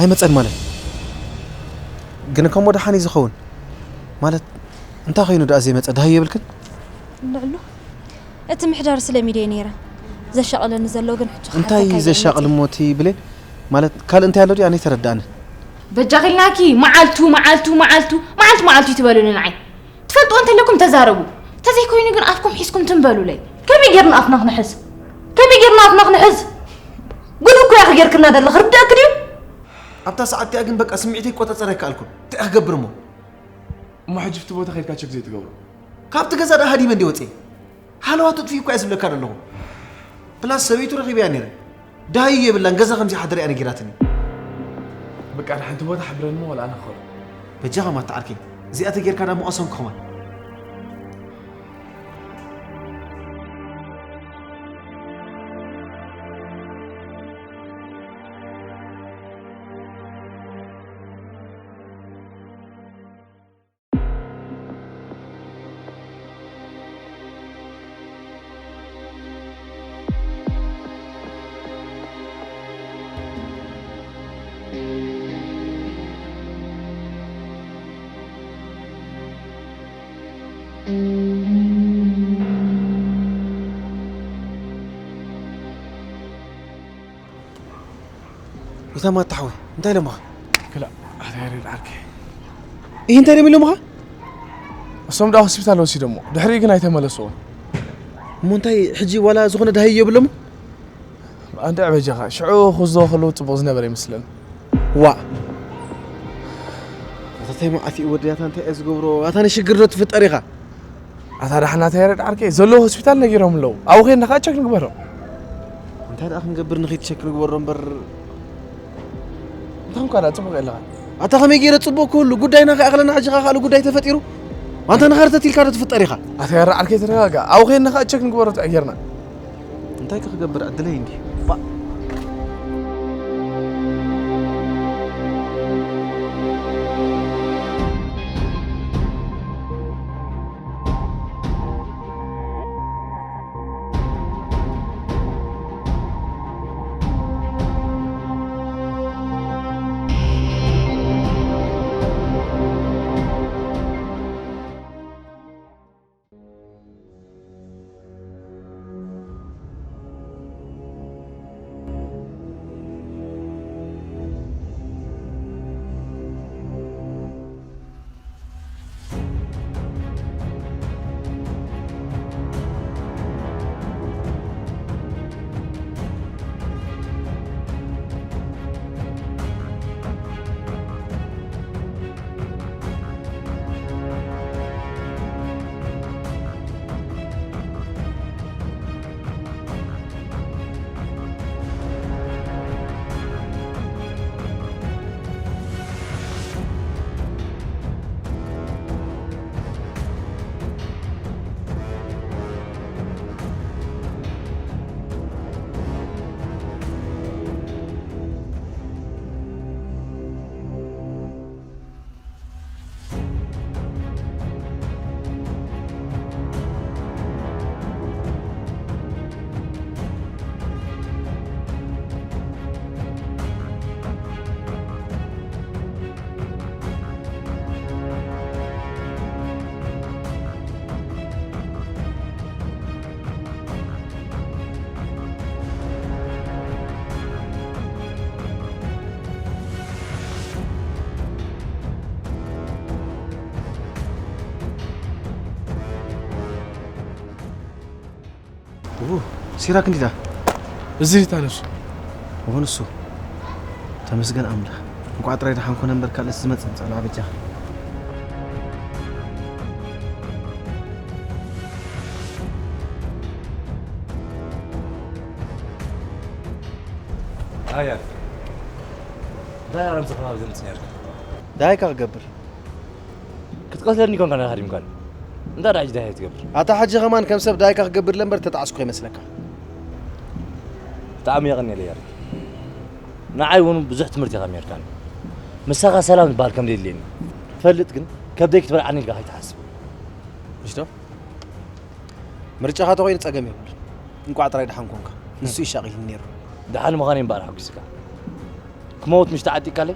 ኣይመጸን ማለት ግን ከም ወደ ሓኒ ዝኸውን ማለት እንታይ ኮይኑ ደኣ ዘይመጸ ደሃይ የብልክን? ልዕሉ እቲ ምሕዳር ስለሚደ ነይረ ዘሻቐለኒ ዘሎ ግን ሕጂ እንታይ እዩ ዘሻቕል እሞ እቲ ብሌን ማለት ካልእ እንታይ ኣሎ ድዩ ኣነ ኣይተረዳእንን። በጃኺ ኢልናኪ መዓልቱ መዓልቱ መዓልቱ መዓልቱ መዓልቱ ይትበሉኒ ንዓይ ትፈልጥዎ እንተለኩም ተዛረቡ ተዘይኮይኑ ግን ኣፍኩም ሒዝኩም ትንበሉለይ። ከመይ ጌርና ኣፍና ክንሕዝ ከመይ ጌርና ኣፍና ክንሕዝ ጉድ እኮ ያኺ ጌርክና ደለኽ ርድእክ ድዩ? ኣብታ ሰዓት እቲኣ ግን በቃ ስምዒተይ ክቆጻጸር ኣይከኣልኩን እንታይ ክገብር እሞ እሞ ሕጂ ፍቲ ቦታ ከድካ ቸክ ዘይትገብሮ ካብቲ ገዛ ደኣ ሃዲመ እንዲ ወፅየ ሃለዋ ትጥፊ እኳ እየ ዝብለካ ዘለኹ ፕላስ ሰበይቱ ረኺበያ ነይረ ደሃዩ የብላን ገዛ ከምዚ ሓደር እያ ነጊራትኒ በቃ ንሓንቲ ቦታ ሓብረኒ ወላ ኣነ ክኸዶ በጃኻ ማታ ዓርከይ እዚኣ ተጌርካ ዳ መቐሰም ክኸማን እታ ማታ ሓወይ እንታይ ኢሎምኻ? ክላእ ኣታ ያሬድ ዓርከይ። እሂ እንታይ ደም ኢሎምኻ? እሶም ደኣ ሆስፒታል ወሲዶሞ ድሕሪኡ ግን ኣይተመለስዎን። እሞ እንታይ ሕጂ ዋላ ዝኾነ ደሃይ የብሎምን? ኣንድዕ በጃኻ ሽዑ ክዝዎ ከለዉ ጽቡቕ ዝነበረ ይመስለኒ። ዋእ ኣታ እንታይ መዓት እዩ ወዲ ኣታ እንታይ እየ ዝገብሮ ኣታ ንሽግር ዶ ትፍጠር ኢኻ? ኣታ ዳሕና ተያረድ ዓርከይ ዘለዉ ሆስፒታል ነጊሮም ኣለዉ ኣብኡ ኸይድና ከዓ ቸክ ንግበሮም እንታይ ደኣ ክንገብር ንኺድ ቸክ ንግበሮ እምበር እንታይ ኾንካ ደኣ ጽቡቕ የለኻ ኣታ ኸመይ ገይረ ጽቡቕ ክህሉ ጉዳይና ከይኣኽለና ሕጂ ኸኣ ካልእ ጉዳይ ተፈጢሩ ኣንታ ንኸርተት ኢልካ ዶ ትፍጠር ኢኻ ኣታ ያረ ዓርከይ ተረጋጋ ኣብኡ ኸይድና ከዓ ቸክ ንግበሮ ትዕጌርና እንታይ ከ ክገብር ዕድለይ እንድዩ ባእ። ሲራክ እንዲዳ እዚ ሪታ ነሱ እሆን እሱ ተመስገን ኣምላኽ። እንቋዕ ጥራይ ደሓን ኮነ እምበር ካልእስ ዝመጽእ ምጻእ በጃኻ። ኣያ ዳይ ኣረምስ ከባቢ ዘምጽእ ነርካ። ዳይ ካብ ገብር ክትቀትለኒ ኮንካ ዳይ ሃዲምካኒ። እንታይ ደኣ ሕጂ ዳይ ትገብር? ኣታ ሕጂ ከማን ከም ሰብ ዳይካ ክገብር ለምበር ተጣዕስኩ ይመስለካ። ብጣዕሚ የቐንየለይ ያሬድ። ንዓይ እውን ብዙሕ ትምህርቲ ኢኻ መሂርካኒ። ምሳኻ ሰላም ዝበሃል ከም ዘየድልየኒ ትፈልጥ፣ ግን ከብደይ ክትበልዓኒ ኢልካ ከይትሓስብ። ምሽቶ? ምርጫኻ ተኾይኑ ጸገም የብሉን። እንቋዕ ጥራይ ደሓን ኮንካ። ንሱ ይሻቒልኒ ነይሩ። ደሓን ምዃነይ እምበኣር ሓጒስካ። ክመውት ምሽ ተዓጢቃለይ?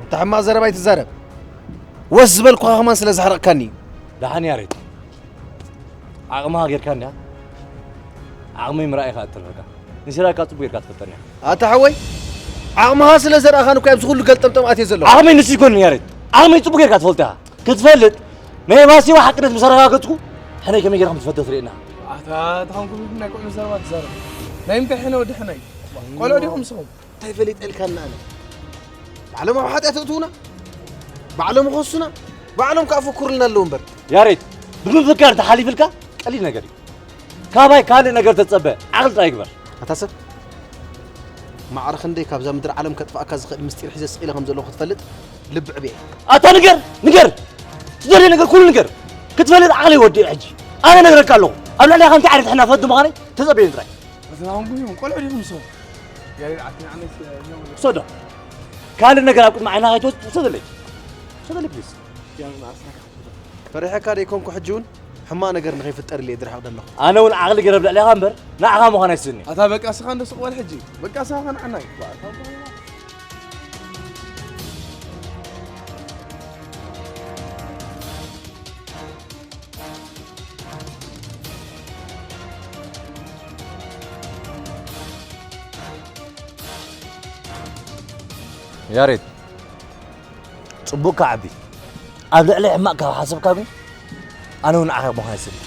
እንተ ሕማቕ ዘረባ ኣይትዛረብ። ወስ ዝበልኩኻ ከማን ስለ ዘሕረቕካኒ እዩ። ደሓን ያሬድ። ዓቕምኻ ጌርካ እንድያ። ዓቕመይ ምርኣይ ኢኻ እተርፈካ። ንሲራካ ጽቡቕ ጌርካ ትፈልጠኒ ኢኻ። ኣታ ሓወይ፣ ዓቕምኻ ስለ ዘርኣኻን እኮ ኣብዚ ኩሉ ገልጠምጠም ኣትየ ዘለኹ። ዓቕመይ ንሱ ይኮንን ያሬድ። ዓቕመይ ጽቡቕ ጌርካ ትፈልጦ ኢኻ። ክትፈልጥ ናይ ማሲዋ ሓቅነት ምስ ኣረጋገጽኩ፣ ሕነይ ከመይ ጌርካ ከም ትፈቶ ትርእየና። ኣታ ተኾንኩም ናይ ቆልዑ ዘረባ ትዛረቡ። ናይ ምንታይ ሕነ ወዲ ሕነይ? ቆልዑ ዲኹም ንስኹም? እንታይ ፈሊጠልካና ኣነ? ባዕሎም ኣብ ሓጢኣት የእትዉና፣ ባዕሎም ይኸሱና፣ ባዕሎም ከኣ ፈኩሩልና ኣለዉ እምበር። ያሬድ፣ ብምፍካር ተሓሊፍልካ ቀሊል ነገር እዩ። ካባይ ካልእ ነገር ተጸበ፣ ዓቕሊ ጥራይ ግበር። ኣታ ሰብ፣ ማዕረ ክንደይ ካብዛ ምድሪ ዓለም ከጥፍኣካ ዝኽእል ምስጢር ሒዘ ስቕ ኢለ ከም ዘለኹ ክትፈልጥ ልቢ ዕብየ። ኣታ ንገር፣ ንገር! ትደልዮ ነገር ኩሉ ንገር። ክትፈልጥ ዓቕሊ ወዲኡ ሕጂ። ኣነ ነግረካ ኣለኹ። ኣብ ልዕሊኻ እንታይ ዓይነት ሕና ፈዲ ምዃነይ ተጸበየኒ ጥራይ። እዞም ኣንጉ እዮም፣ ቆልዑ ዲኹም ንስኹም? ያሬድ ዓቲ ንዓመት፣ እ፣ ሶዶ። ካልእ ነገር ኣብ ቅድሚ ዓይንኻ ከይትወጽእ ውሰደለይ። ውሰደለይ ፕሊዝ። ያሬድ ንኣስናካ ክትወስዶ። ፈሪሐካ ደይኮንኩ ሕጂ እውን ሕማቕ ነገር ንኸይፍጠርለይ እየ ዝርሕቕ ዘለኹ። ኣነ እውን ዓቕሊ ገይረ ኣብ ልዕሌኻ እምበር ንዓኻ ምዃን ኣይስእን እየ። ኣታ በቃ ስኻ እንዶ ስቕ በል ሕጂ። በቃ ስኻ ከነዓናይ። ያሬድ፣ ጽቡቕ ከዓቢ። ኣብ ልዕሊ ሕማቕ ካብ ሓሰብካ ግን ኣነ እውን ንዓኻ ምዃን ይስእን።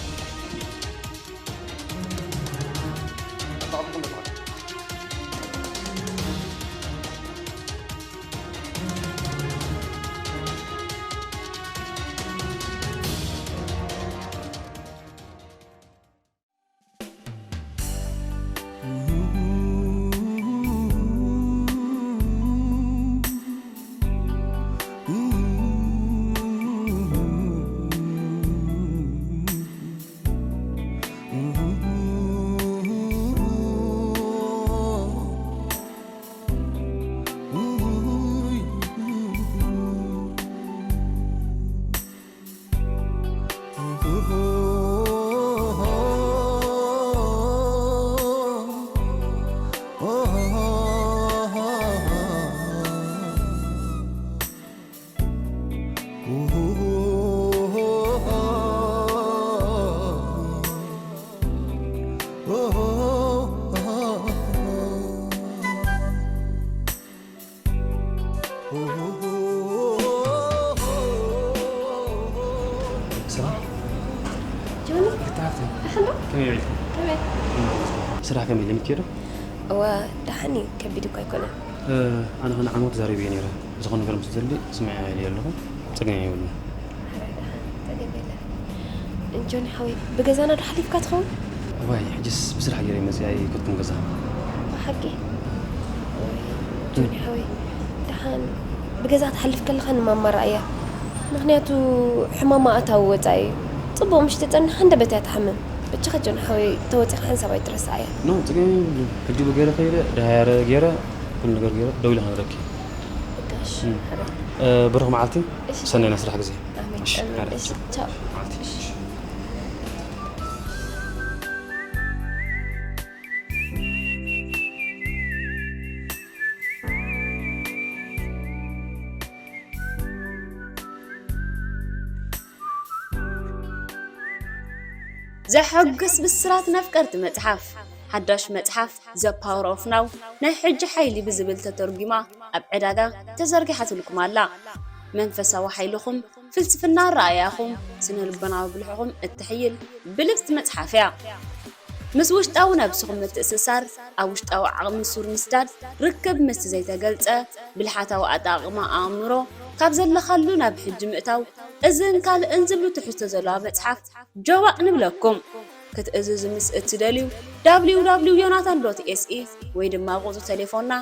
ሰላም። ጆኒ። ክታፍቲ። ደሓን ዶ? ከመይ ውዒልኩም? ከመይ? ስራሕ ከመይ ኢሉ ይከይድ ዶ? እወ፣ ደሓን እዩ። ከቢድ እኮ ኣይኮነን። እ፣ ኣነ ኸነ ዓሞት ዛሪበዮ ነይረ። ዝኾነ ነገር ምስ ዝደሊ ስምዐ ኢለዮ ኣለኹ። ጸገም የብሉን። ጸገም የለን። ጆኒ ሓወይ፣ ብገዛና ዶ ሓሊፍካ ትኸውን? እዋይ፣ ሕጅስ ብስራሕ ገይረ መፅእ ኣይከድኩን ገዛ። ብሓቂ? ወይ፣ ጆኒ ሓወይ፣ ደሓን ብገዛ ትሓልፍ ከለኻ ንማማ ረኣያ። ምኽንያቱ ሕማማ ኣታዊ ወፃኢ እዩ። ፅቡቕ ምሽ ተፀንሕ፣ ሃንደበት እያ ትሓምም። ብቻኻ ጆኒ ሓወይ፣ ተወፂኻ ሓንሳብ ኣይትረስዓያ። ኖ፣ ፀገም የብሉን። ሕጂ ብገይረ ከይደ፣ ደሃያረ ገይረ፣ ኩሉ ነገር ገይረ፣ ደው ኢለ ክነግረኪ። በቃ፣ እሺ፣ እም። ሓራይ። እ፣ ብሩኽ መዓልቲ፣ እሺ። ሰናይ ናይ ስራሕ ግዜ። ኣሜን፣ እሺ፣ ኣሜን። ሓራይ። እሺ፣ ቻው። መዓልቲ። እሺ። ዘሐጉስ ብስራት ነፍቀርቲ መጽሓፍ። ሓዳሽ መጽሓፍ ዘ ፓወር ኦፍ ናው ናይ ሕጂ ሓይሊ ብዝብል ተተርጒማ ኣብ ዕዳጋ ተዘርጊሓትልኩም ኣላ። መንፈሳዊ ሓይልኹም፣ ፍልስፍና ኣረኣእያኹም፣ ስነ ልቦናዊ ብልሕኹም እትሕይል ብልጽቲ መጽሓፍ እያ። ምስ ውሽጣዊ ነብስኹም ምትእስሳር፣ ኣብ ውሽጣዊ ዓቕሚ ሱር ምስዳድ፣ ርክብ ምስቲ ዘይተገልጸ፣ ብልሓታዊ ኣጠቓቕማ ኣእምሮ፣ ካብ ዘለኻሉ ናብ ሕጂ ምእታው፣ እዝን ካልእን ዝብሉ ትሕዝቶ ዘለዋ መጽሓፍ ጀዋእ ንብለኩም። ክትእዝዙ ምስ እትደልዩ፣ www ዮናታን ዶት ኤስኢ ወይ ድማ ቁጽሪ ቴሌፎንና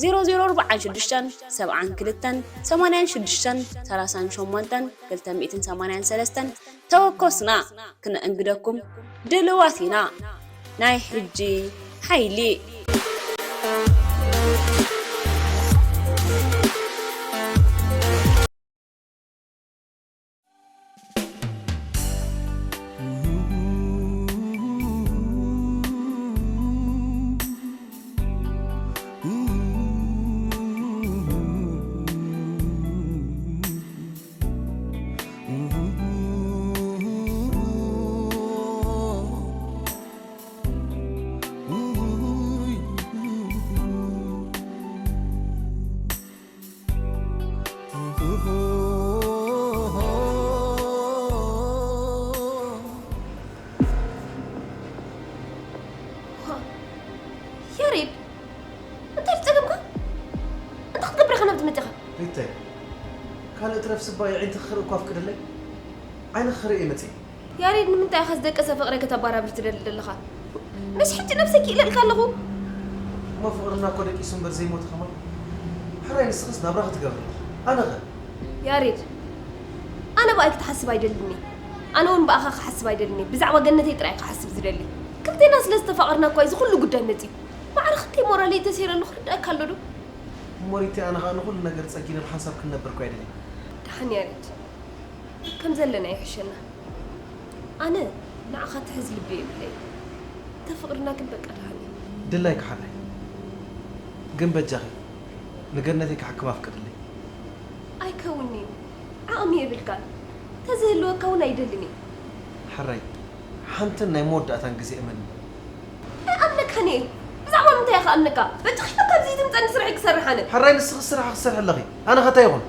ዜሮ ዜሮ ኣርባዓን ሽዱሽተን ሰብዓን ክልተን ሰማንያን ሽዱሽተን ሰላሳን ሸሞንተን ክልተ ሚእትን ሰማንያን ሰለስተን ተወከሱና፣ ክነእንግደኩም ድልዋት ኢና። ናይ ሕጂ ሓይሊ። ያሬድ፣ እንታይ ዝጸገምካ? እንታይ ክትገብር ኢኻ ናብዚ መጺኻ? ሪተይ፣ ካልእ ትረፍ ስባ የዒንቲ ክኽርኢ እኳ ኣፍቅድለይ። ዓይኒ ክኽርኢ እየ መጺእ። ያሬድ፣ ንምንታይ ኢኻ ዝደቀሰ ፍቕረይ ከተባራብር ትደሊ ዘለኻ? ነዚ ሕጂ ነብሰይ ክኢለልካ ኣለኹ። እሞ ፍቕርና እኮ ደቂሱ እምበር ዘይሞተ ከማን። ሕራይ ንስኽስ ናብራ ክትገብሪ። ኣነኸ? ያሬድ፣ ኣነ ብኣይ ክትሓስብ ኣይደልን እየ። ኣነ እውን ብኣኻ ክሓስብ ኣይደልን እየ። ብዛዕባ ገነተይ ጥራይ ክሓስብ ዝደሊ። ክልቴና ስለ ዝተፋቐርና እኳ እዩ እዚ ኩሉ ጉዳይ መጺኡ። ማዕረ ክንደይ ሞራለይ ተሰይረሉ ክርድኣካ ኣሎ ዶ? እሞ ሪቲ፣ ኣነ ኸኣ ንኹሉ ነገር ጸጊነ ብሓንሳብ ክንነብር እኳ ኣይደልን። ደሓን ያሬድ፣ ከም ዘለና ይሕሸና። ኣነ ንዓኻ ትሕዝ ልቢ የብለይ። እንተ ፍቕርና ግን በቃ ደሓን እዩ። ድላይኪ ሓራይ። ግን በጃኺ ንገነተይ ክሓክማ ኣፍቅድለይ። ኣይከውን'ዩ። ዓቕሚ የብልካን። ተዝህልወካ እውን ኣይደልን እየ። ሕራይ፣ ሓንትን ናይ መወዳእታን ግዜ እመንኒ። ኣይኣምነካን እየ። ብዛዕባ ምንታይ እየ ክኣምነካ? በጃኺ ካብዚ ትምጸኒ ስርሐይ ክሰርሕ ኣነ። ሕራይ፣ ንስኺ ስራሕኺ ክትሰርሒ ኣለኺ። ኣነ ኸ እንታይ ይኹን?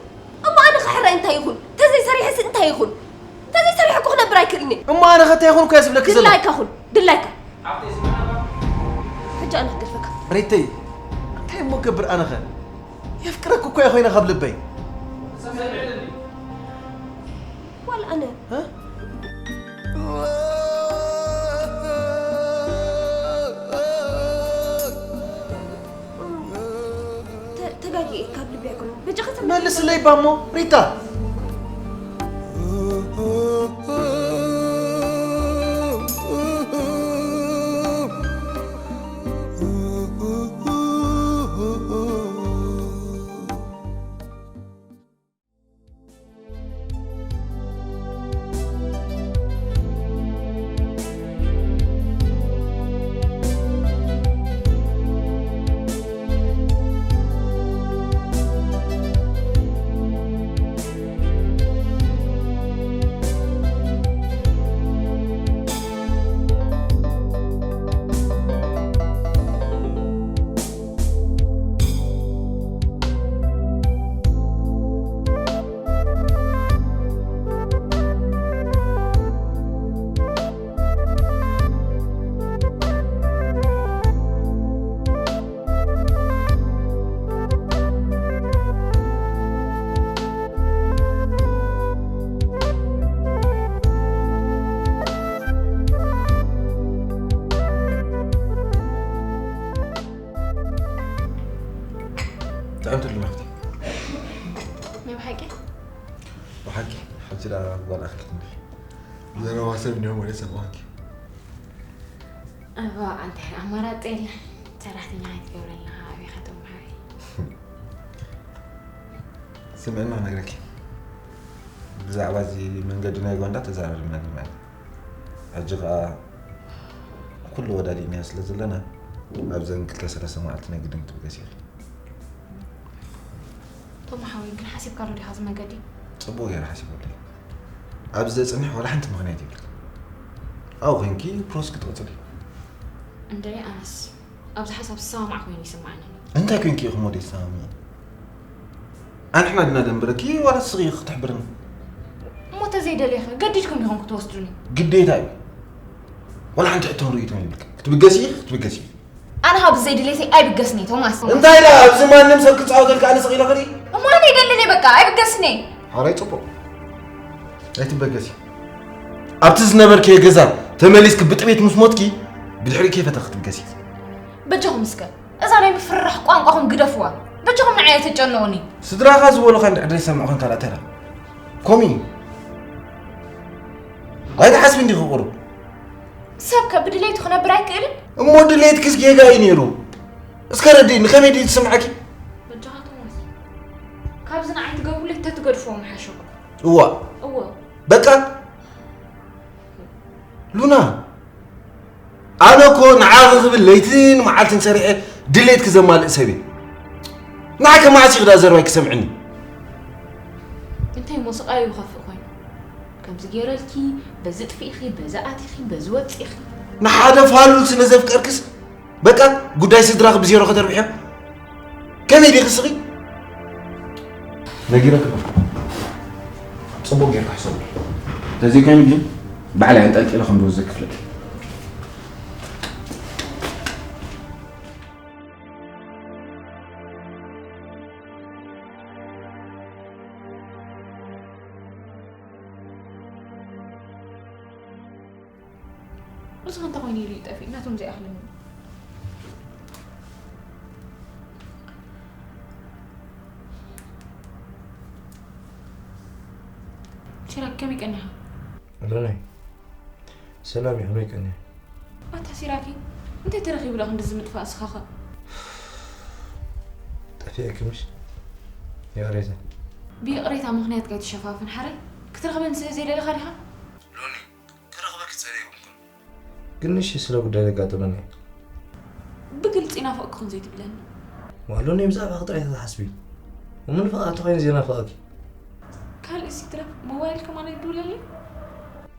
እሞ ኣነ ኸ ሕራይ እንታይ ይኹን? ተዘይሰሪሐሲ እንታይ ይኹን? ተዘይሰሪሐ እኮ ክነብር ኣይክእልን እየ። እሞ ኣነ ኸ እንታይ ይኹን እኮ እየ ዝብለኪ ዘለኹ? ድላይካ ኩን፣ ድላይካ። ሕጂ ኣነ ክገድፈካ። ሪተይ፣ እንታይ እሞ ክገብር ኣነ ኸ? የፍቅረኪ እኮ እየ ኮይነ ካብ ልበይ። ዋላ ኣነ። እ? ተ-፣ ተጋጊኤ ካብ ልቢ ኣይኮነን። በጃኻ ተመለስ። መልስለይ ባሞ፣ ሪታ። ጥዕምቲ ልማኽቲ። ናይ ብሓቂ? ብሓቂ፣ ሓንቲ ደኣ ጓል ኣኽሊት እንዲኺ። ዘረባ ሰብ እንዲሆም ወደ ሰማንኪ። እባ፣ እንታይ ኣማራጺ የለን። ሰራሕተኛ ኣይትገብረልና፣ ኣበይ ኸቶም ሓወይ? ስምዕና ነግረኪ። ብዛዕባ እዚ መንገዲ ናይ ጓንዳ ተዛራሪብና ማለት። ሕጂ ኸኣ ኩሉ ወዳዲእናዮ ስለ ዘለና፣ ኣብዘን ክልተ ሰለስተ መዓልቲ ናይ ግድን ክትብገስ ኢኺ። ቶም ሓወይ፣ ግን ሓሲብካሉ ዲኻ እዚ መገዲ? ጽቡቕ ገይረ ሓሲበሉ እየ። ኣብዚ ዘጽንሕ ዋላ ሓንቲ ምኽንያት የብልክን። ኣብኡ ኮይንኪ ፕሮስ ክትቕጽሊ። እንድዒ ኣነስ ኣብዚ ሓሳብ ዝሰማማዕ ኮይኑ ይስምዓኒ። እንታይ ኮይንኪ ኢኹም ወደ ዝሰማምዑ? ኣንሕና ድና ደንበረኪ ዋላ ንስኺ ኢኺ ክትሕብርኒ? እሞ ተዘይደልየኸ ገዲድኩም ኢኹም ክትወስዱኒ? ግዴታ እዩ። ዋላ ሓንቲ ሕቶን ርእይቶን የብልክን። ክትብገሲ ኢኺ ክትብገሲ ኢኺ። ኣነ ካብ ብዘይ ድሌተይ ኣይብገስን እየ ቶማስ። እንታይ ደኣ ኣብዚ ማንም ሰብ ክጻወተልካ ኣነ ስቕ ኢለ ክርኢ? እሞ ኣነ ይደልን እየ በቃ ኣይብገስን እየ። ሓራይ ጽቡቕ። ኣይትበገሲ። ኣብቲ ዝነበርክዮ ገዛ ተመሊስኪ ብጥሜት ምስ ሞትኪ ብድሕሪኡ ከይፈተኺ ክትብገሲ ኢኺ። በጃኹም እስከ እዛ ናይ ምፍርራሕ ቋንቋኹም ግደፍዋ። በጃኹም ንዓይ ኣይተጨንቑኒ። ስድራኻ ዝበሉኻ እንድሕር ዘይሰምዑ ኮንካ ደኣ እንታይ ደኣ? ከምኡ እዩ። ኣይትሓስቢ እንዲኺ ቁሩብ። ሰብ ከ ብድሌቱ ክነብር ኣይክእልን? እሞ ድሌትክስ ጌጋ እዩ ነይሩ። እስከ ረድእኒ፣ ከመይ ድዩ ዝስምዓኪ? በጃኻ ቶማስ፣ ካብዚ ንዓይ ትገብሩለይ ተትገድፍዎ ምሓሸኩም። እዋእ። እወ። በቃ ሉና፣ ኣነ እኮ ንዓኺ ክብል ለይትን መዓልትን ሰሪሐ ድሌትኪ ዘማልእ ሰብ እየ። ንዓይ ከ መዓስ ኢኺ ደኣ ዘረባይ ክሰምዕኒ? እንታይ እሞ ስቓዩ ይኸፍእ ኮይኑ? ከምዚ ገይረልኪ፣ በዚ ጥፊእኺ፣ በዚ ኣቲኺ፣ በዚ ወፂእኺ። ንሓደ ፋሉል ስለ ዘፍቀርክስ በቃ ጉዳይ ስድራኺ ብዜሮ ከተርብሕዮ? ከመይ ዲኺ ስኺ? ነጊረኪ እኮ። ጽቡቕ ጌርካ ሕሰበሉ። ተዘይኮይኑ ግን ባዕለይ ኣንጠልጢለ ከም ደወዘ ክፍለጥ። ንስኻ እንታይ ኮይኑ ኢሉ እዩ ጠፊኡ? ናቶም ዘይኣኽለኒ። ሲራክ ከመይ ቀኒኻ? ሎናይ ሰላም እዩ፣ ከመይ ቀኒኻ? ኣታ ሲራኪ እንታይ ተረኺቡ ዶ ክንድዚ ምጥፋእ እስኻኸ? ጠፊእኪ ምሽ? ይቕሬታ። ብይቕሬታ ምኽንያት ከይትሸፋፍን ሓራይ ክትረኽበኒ ስለ ዘይደለኻ ዲኻ? ሎኒ ክረኽበኪ ጸኒሐ ኣይኮንኩን። ግን ንሺ ስለ ጉዳይ ዘጋጠመኒ እየ። ብግልጺ ናፈቕኩ ክንዘይትብለኒ። ዋእ ሎኒ ብዛዕባኺ ጥራይ ተትሓስቢ። እሞ ንፍቓድ እንተኾይኑ ዘይናፍቐኪ። ካልእስ ይትረፍ ሞባይል ከማን ኣይትድውለለይ።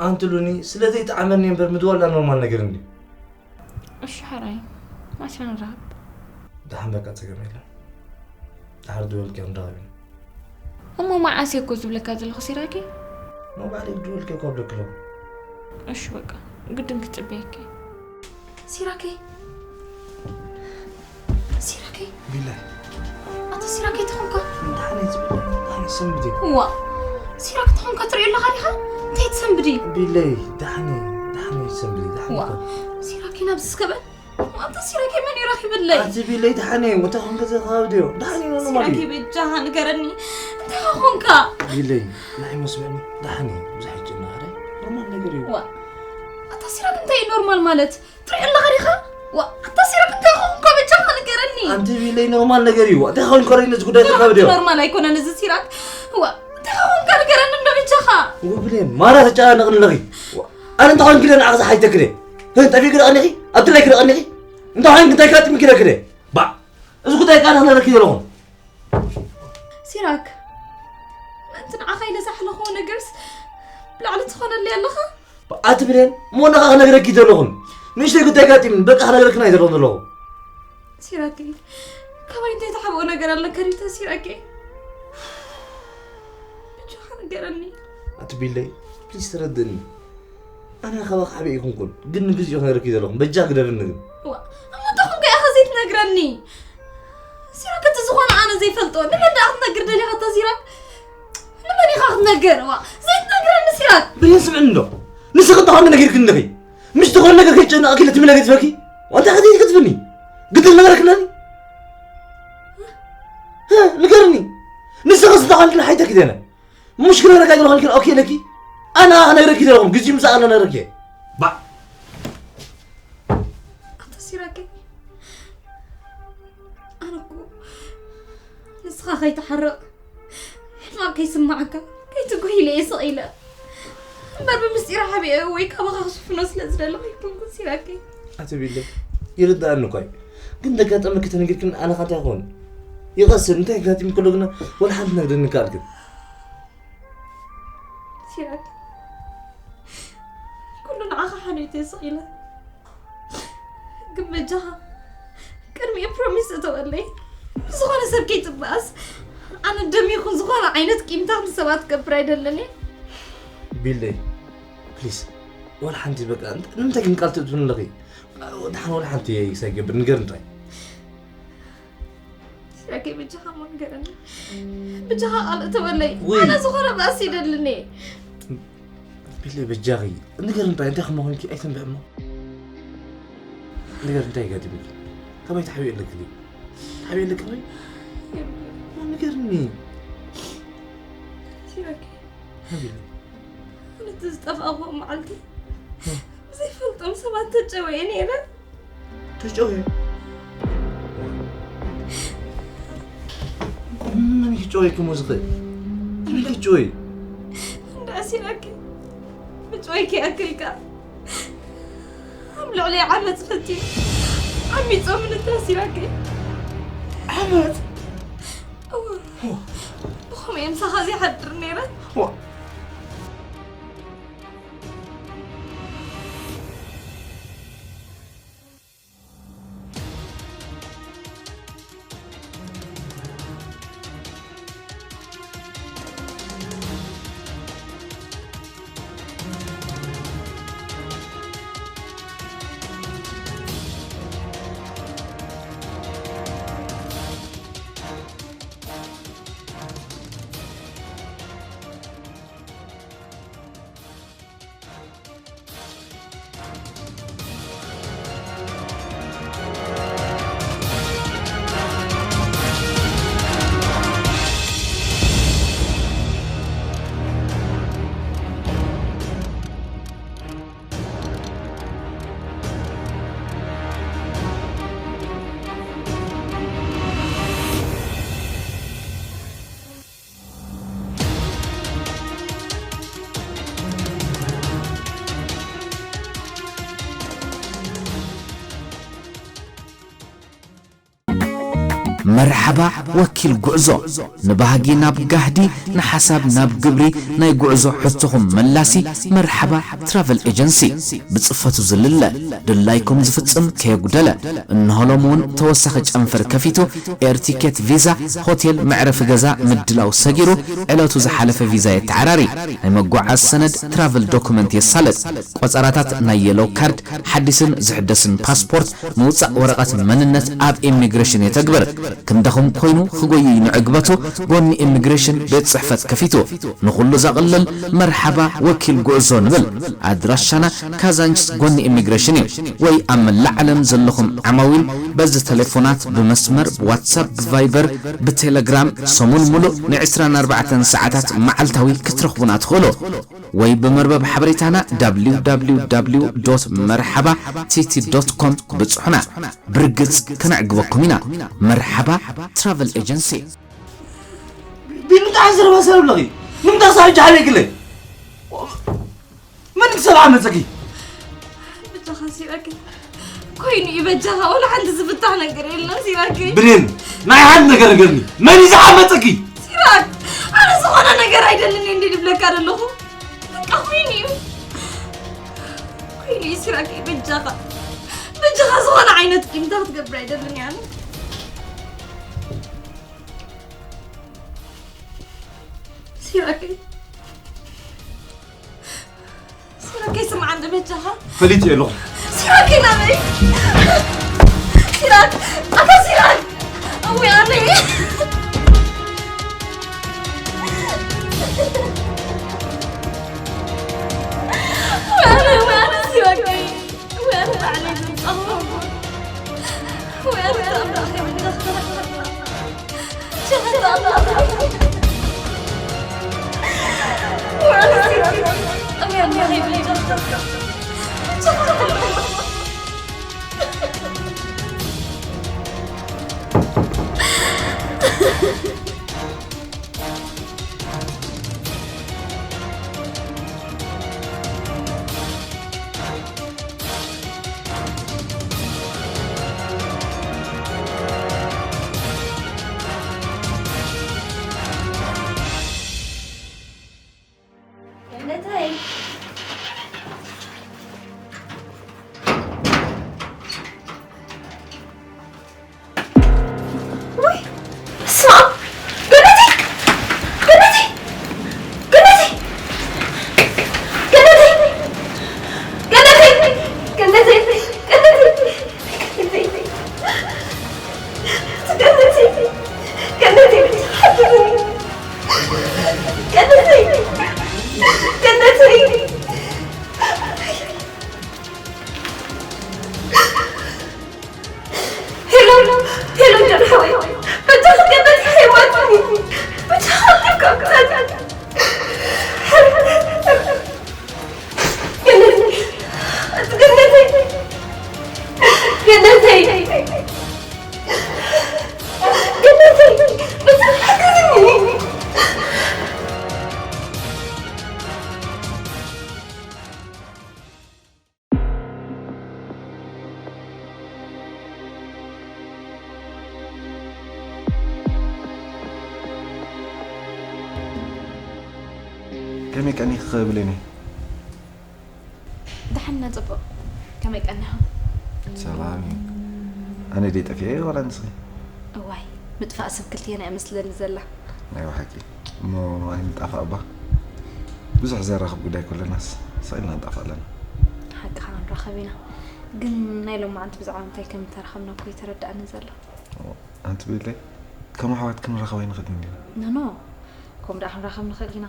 ኣንቲ ሎኒ ስለ ዘይጠዓመኒ እምበር ምድዋል ኖርማል ነገር እንድዩ። እሺ ሓራይ ማስና ንራኸብ። ደሓን በቃ ጸገም የለን። ድሓር ደወልኪ ክንራኸብ ኢና። እሞ መዓስ እየ እኮ ዝብለካ ዘለኹ ሲራኪ? እሞ ባዕለይ ክድወልኪ እኮ እብለኪ ኣለኹ። እሺ በቃ ግድን ክጽበየኪ እየ። ሲራኪ ሲራኪ ቢለ ኣታ ሲራኪ ተኾንካ እንታይ ዓይነት ዝብለ እንታይ ዓይነት ሰንብዲ እዋ ሲራክ ተኾንካ ትሪኦ ኣለኻ ዲኻ እንታይ ትሰንብዲ ቢለይ ዳሕኒ ዳሕኒ ሰንብዲ ዳሕኒ ዋ ሲራኪ ናብዚ ስከበ ኣንተ ሲራኬ መን ይረኺብለይ ኣቲ ቢለይ ደሓን እየ ወታ ኹን ገዛ ከባቢ ድዮ ደሓን እየ ኖርማል ሲራኬ እዩ በጃኻ ንገረኒ እንታይ ኾንካ ቢለይ ናይ መስመኒ ደሓን እየ ብዙሕ ይጭና ኸደ ኖርማል ነገር እዩ ዋ ኣታ ሲራክ እንታይ እዩ ኖርማል ማለት ትሪኦ ኣለኻ ዲኻ ዋ ኣታ ሲራክ እንታይ ኾንካ በጃኻ ንገረኒ ኣንቲ ቢለይ ኖርማል ነገር እዩ እንታይ ኾን ከረኝ ነዚ ጉዳይ ተካብ ድዮ ኖርማል ኣይኮነን እዚ ሲራክ ዋ እንታይ ኾንካ ንገረኒ እንዶ በጃኻ ወብሌ ማራ ተጨናነቕኒ ኣለኺ ኣነ እንታይ ኾን ግደ ንዓኽ ዝሓይተክደ ጠፊእኪ ደቐኒኺ ኣብቲ ላይ ክደቐኒኺ እንታይ ኾን እንታይ ካጥሚ ክደክደ ባ እዚ ጉዳይ ቃል ክነረኪ ዘለኹም ሲራክ ምእንቲ ንዓኻ ኢለ ዝሓለኽዎ ነገርስ ብላዕሊ ትኾነለይ ኣለኻ ኣቲ ብሌን እሞ ንኻ ክነግረኪ ዘለኹን ንእሽተይ ጉዳይ ጋጢምኒ በቃ ክነግረክና እዩ ዘለኹ ዘለኹ ሲራክ ካባይ እንታይ ተሓብኦ ነገር ኣለካ ሪታ ሲራክ ብቻኻ ንገረኒ ኣቲ ቢለይ ፕሊስ ተረድእኒ ኣነ ካባኻ ዓብየ ኣይኮንኩን ግን ንግዚኡ ክነግረኪ ዘለኹን በጃ ግደፍኒ ግን እሞ እንታይ ኮንካ ኢኻ ዘይትነግረኒ ሲራክ እቲ ዝኾነ ኣነ ዘይፈልጦ ንመን ደኣ ክትነግር ደሊኻ እታ ሲራክ ንመን ኢኻ ክትነግር ዋ ዘይትነግረኒ ሲራክ ብሌን ስምዕኒ እንዶ ንስኺ እንተኾነ ነጊርክኒ ኢኺ ምሽ ዝኾነ ነገር ከይጨነቐኪ ለትሚ ነገር ትፈኪ ዋንታ ከቲ ክትፍኒ ግድል ነገር ክለኒ ንገርኒ ንስኺ ስንታ ኳንኪ ንሓይተኪ ደነ ሙሽክለ ነገር ኣይኮንኪ ኦኬ ለኪ ኣና ነግረኪ ዘለኹም ግዜ ምሳእ ኣና ነግረኪ ባ ኣታ ሲራክ ኣነ እኮ ንስኻ ከይትሓርቕ ሕማቕ ከይስምዓካ ከይትጉህ ኢለ እየ ስቕ ኢለ እምበር ብምስጢር ሓቢኤ ወይ ካባኻ ክሽፍኖ ስለ ዝደለኹ ኣይኮንኩን ሲራከይ ኣትቢለይ ይርድኣኒ እኳ እዩ ግን ዘጋጠመኪ ተነጊርክኒ ኣነ ኻንታይ ክኸውን ይቐስን እንታይ ኣጋጢሙ ከሎ ግና ወላ ሓንቲ ነግረኒ ከኣልክን ሲራክ ኩሉ ንዓኻ ሓልዮት እየ ስቕ ኢለ ግን በጃኻ ቅድሚኡ ፕሮሚስ እተወለይ ብዝኾነ ሰብ ከይፅበኣስ ኣነ ደም ይኹን ዝኾነ ዓይነት ቂምታ ንሰባት ክገብር ኣይደልን እየ ቢለይ ፕሊስ ዋላ ሓንቲ በቃ ንምንታይ ግን ቃል ትእትውኒ ኣለኺ ደሓን ወላ ሓንቲ ሳይገብር ንገርኒ ጥራይ። ሲራከይ፣ ብጃኻ እሞ ንገረኒ። ብጃኻ ቃል እተወለይ። ወይ። ኣነ ዝኾነ ባእሲ ይደልኒ። ቢለ፣ በጃኺ ንገርኒ ጥራይ፣ እንታይ ከም ኾንኪ ኣይተንብዕ እሞ። ንገርኒ፣ እንታይ ገጢሙኪ? ከመይ ተሓቢኡ ኣለክሊ? ተሓቢኡ ኣለክሊ? ንገርኒ። ሲራከይ፣ ኣቤት። ነቲ ዝጠፍኣኹዎ መዓልቲ፣ እ። ብዘይፈልጦም ሰባት ተጨወየ ነይረ። ተጨወየ? መን እዩ ክጨወየኪ እሞ ዝኽእል? መን እዩ ክጨወየ? እንዳ ሲራከይ፣ ምጭወይኪ ኣክልካ ኣብ ልዕሊ ዓመፅ ፈትዩ ዓሚፆም ንታ ሲራከይ። ዓመፅ? እወ። ብኸምኡ እየ ምሳኻ ዘይሓድር ነይረ። ዋ። መርሓባ ወኪል ጉዕዞ፣ ንባህጊ ናብ ጋህዲ፣ ንሓሳብ ናብ ግብሪ፣ ናይ ጉዕዞ ሕቶኹም መላሲ። መርሓባ ትራቨል ኤጀንሲ፣ ብጽፈቱ ዝልለ፣ ድላይኩም ዝፍጽም ከየጉደለ። እንሆ ሎም እውን ተወሳኺ ጨንፈር ከፊቱ፣ ኤር ቲኬት፣ ቪዛ፣ ሆቴል፣ መዕረፊ ገዛ ምድላው ሰጊሩ፣ ዕለቱ ዝሓለፈ ቪዛ የተዓራሪ፣ ናይ መጓዓዝ ሰነድ፣ ትራቨል ዶኩመንት የሳለጥ፣ ቆጸራታት ናይ የሎ ካርድ፣ ሓዲስን ዝሕደስን ፓስፖርት፣ ምውጻእ ወረቐት መንነት ኣብ ኢሚግሬሽን የተግብር። ክንደኹም ኮይኑ ክጎይይ ንዕግበቱ፣ ጎኒ ኢሚግሬሽን ቤት ጽሕፈት ከፊቱ። ንኹሉ ዘቕልል መርሓባ ወኪል ጉዕዞ ንብል። ኣድራሻና ካዛንችስ ጎኒ ኢሚግሬሽን እዩ። ወይ ኣብ መላእ ዓለም ዘለኹም ዓማዊል በዚ ተሌፎናት፣ ብመስመር፣ ብዋትሳፕ፣ ብቫይበር፣ ብቴሌግራም ሰሙን ሙሉእ ን ዕስራን ኣርባዕተን ሰዓታት መዓልታዊ ክትረኽቡና ትኽእሉ። ወይ ብመርበብ ሓበሬታና ደብሊው ደብሊው ደብሊው ዶት መርሓባ ቲቲ ዶት ኮም ብጽሑና። ብርግጽ ከነዕግበኩም ኢና። መርሓባ ትራቨል ኤጀንሲ። ቢሉ ጣን ዘረባ ሰብ ኣለኺ። ንምንታይ ሳብ ጃሓለ ይግለ? መን ክሰብ ዓመፀኪ? ብጃኻ ሲራክ። ኮይኑ እዩ በጃኻ፣ ወላ ሓንቲ ዝፍታሕ ነገር የለን ሲራክ። ብሌን፣ ናይ ሓንቲ ነገር ንገርኒ። መን እዩ ዝዓመፀኪ? ሲራክ፣ ኣነ ዝኾነ ነገር ኣይደልን እንዲ ድብለካ ዘለኹ። በቃ ኮይኑ እዩ። ኮይኑ እዩ ሲራክ፣ በጃኻ። በጃኻ ዝኾነ ዓይነት ቂምታ ክትገብር ኣይደልን እየ ኣነ። ሲራክ። ሲራክ፣ ስምዓኒ በጃኻ። ፈሊጥ እየ ኣለኹ። ሲራክ፣ ናበይ? ሲራክ፣ ኣታ ሲራክ። እውይ፣ ኣነይ። እውይ፣ ኣነ፣ እውይ፣ ኣነ፣ ሲራክ። እውይ፣ ኣነ ባዕለይ ዘምጻኹ። እውይ፣ ኣነ ተኣምር ከይብልካ። ገነተይ። ገነተይ! ገነተይ! ሄሎ፣ ሄሎ፣ ጆን ሓወይ፣ በጃኻ ገነተይ ኣይዋፅኒ። በጃኻ ካብ ክሳድ። ገነተይ! ገነተይ! ገነተይ! ገነተይ! በጃኻ ሓግዝኒ! ከመይ ቀኒኺ ብሌነይ? ደሓን ኢና ጽቡቕ። ከመይ ቀኒኻ? ሰላም እዩ። ኣነ ደይ ጠፊኤ ዋላ ንስኺ? እዋይ፣ ምጥፋእ ሰብ ክልቴና እያ መስለኒ ዘላ። ናይ ብሓቂ። እሞ ኣይንጣፋእ እባ። ብዙሕ ዘራኽብ ጉዳይ ኮለናስ ስቕ ኢልና ንጣፋእ ኣለና። ሓቅኻ ክንራኸብ ኢና። ግን ናይ ሎማዓንቲ ብዛዕባ እንታይ ከም እተራኸብና እኮ ኣይተረድኣንን ዘሎ። ኣንቲ ቤለይ፣ ከም ኣሕዋት ክንራኸብ ኣይንኽእልን ዲና? ኖኖ፣ ከምኡ ደኣ ክንራኸብ ንኽእል ኢና።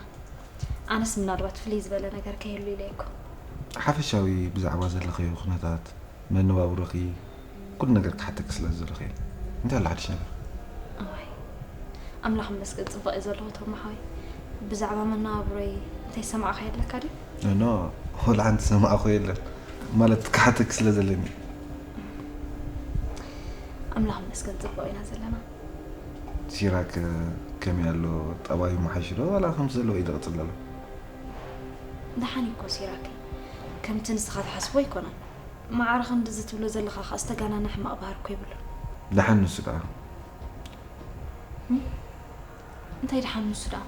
ኣነስ ምናልባት ፍልይ ዝበለ ነገር ከይህሉ ኢለ እኮ። ሓፈሻዊ ብዛዕባ ዘለኽዮ ኩነታት፣ መነባብሮኺ፣ ኩሉ ነገር ክሓተኪ ስለ ዝደለኹ እየ። እንታይ ኣሎ ሓድሽ ነገር? እዋይ፣ ኣምላኽ ይመስገን ጽቡቕ እየ ዘለኹ ቶማ ሓወይ። ብዛዕባ መነባብሮይ እንታይ ሰማዕኻዮ ኣለካ ድዩ? ኖ፣ ወላ ሓንቲ ሰማዕኹ የለን። ማለት ክሓተኪ ስለ ዘለኒ። ኣምላኽ ይመስገን ጽቡቕ ኢና ዘለና። ሲራክ ከመይ ኣሎ? ጠባዩ መሓይሹ ዶ ዋላ ከምቲ ዘለዎ እዩ ዝቕጽል ዘሎ? ደሓን እዩ እኮ ሲራክ። ከምቲ ንስኻ ትሓስቦ ኣይኮነን። ማዕረ ክንድዚ ትብሎ ዘለኻ ኸኣ ዝተጋነነ ሕማቕ ባህሪ እኮ የብሉን። ደሓን ንሱ ደኣ። እም? እንታይ ደሓን ንሱ ደኣ?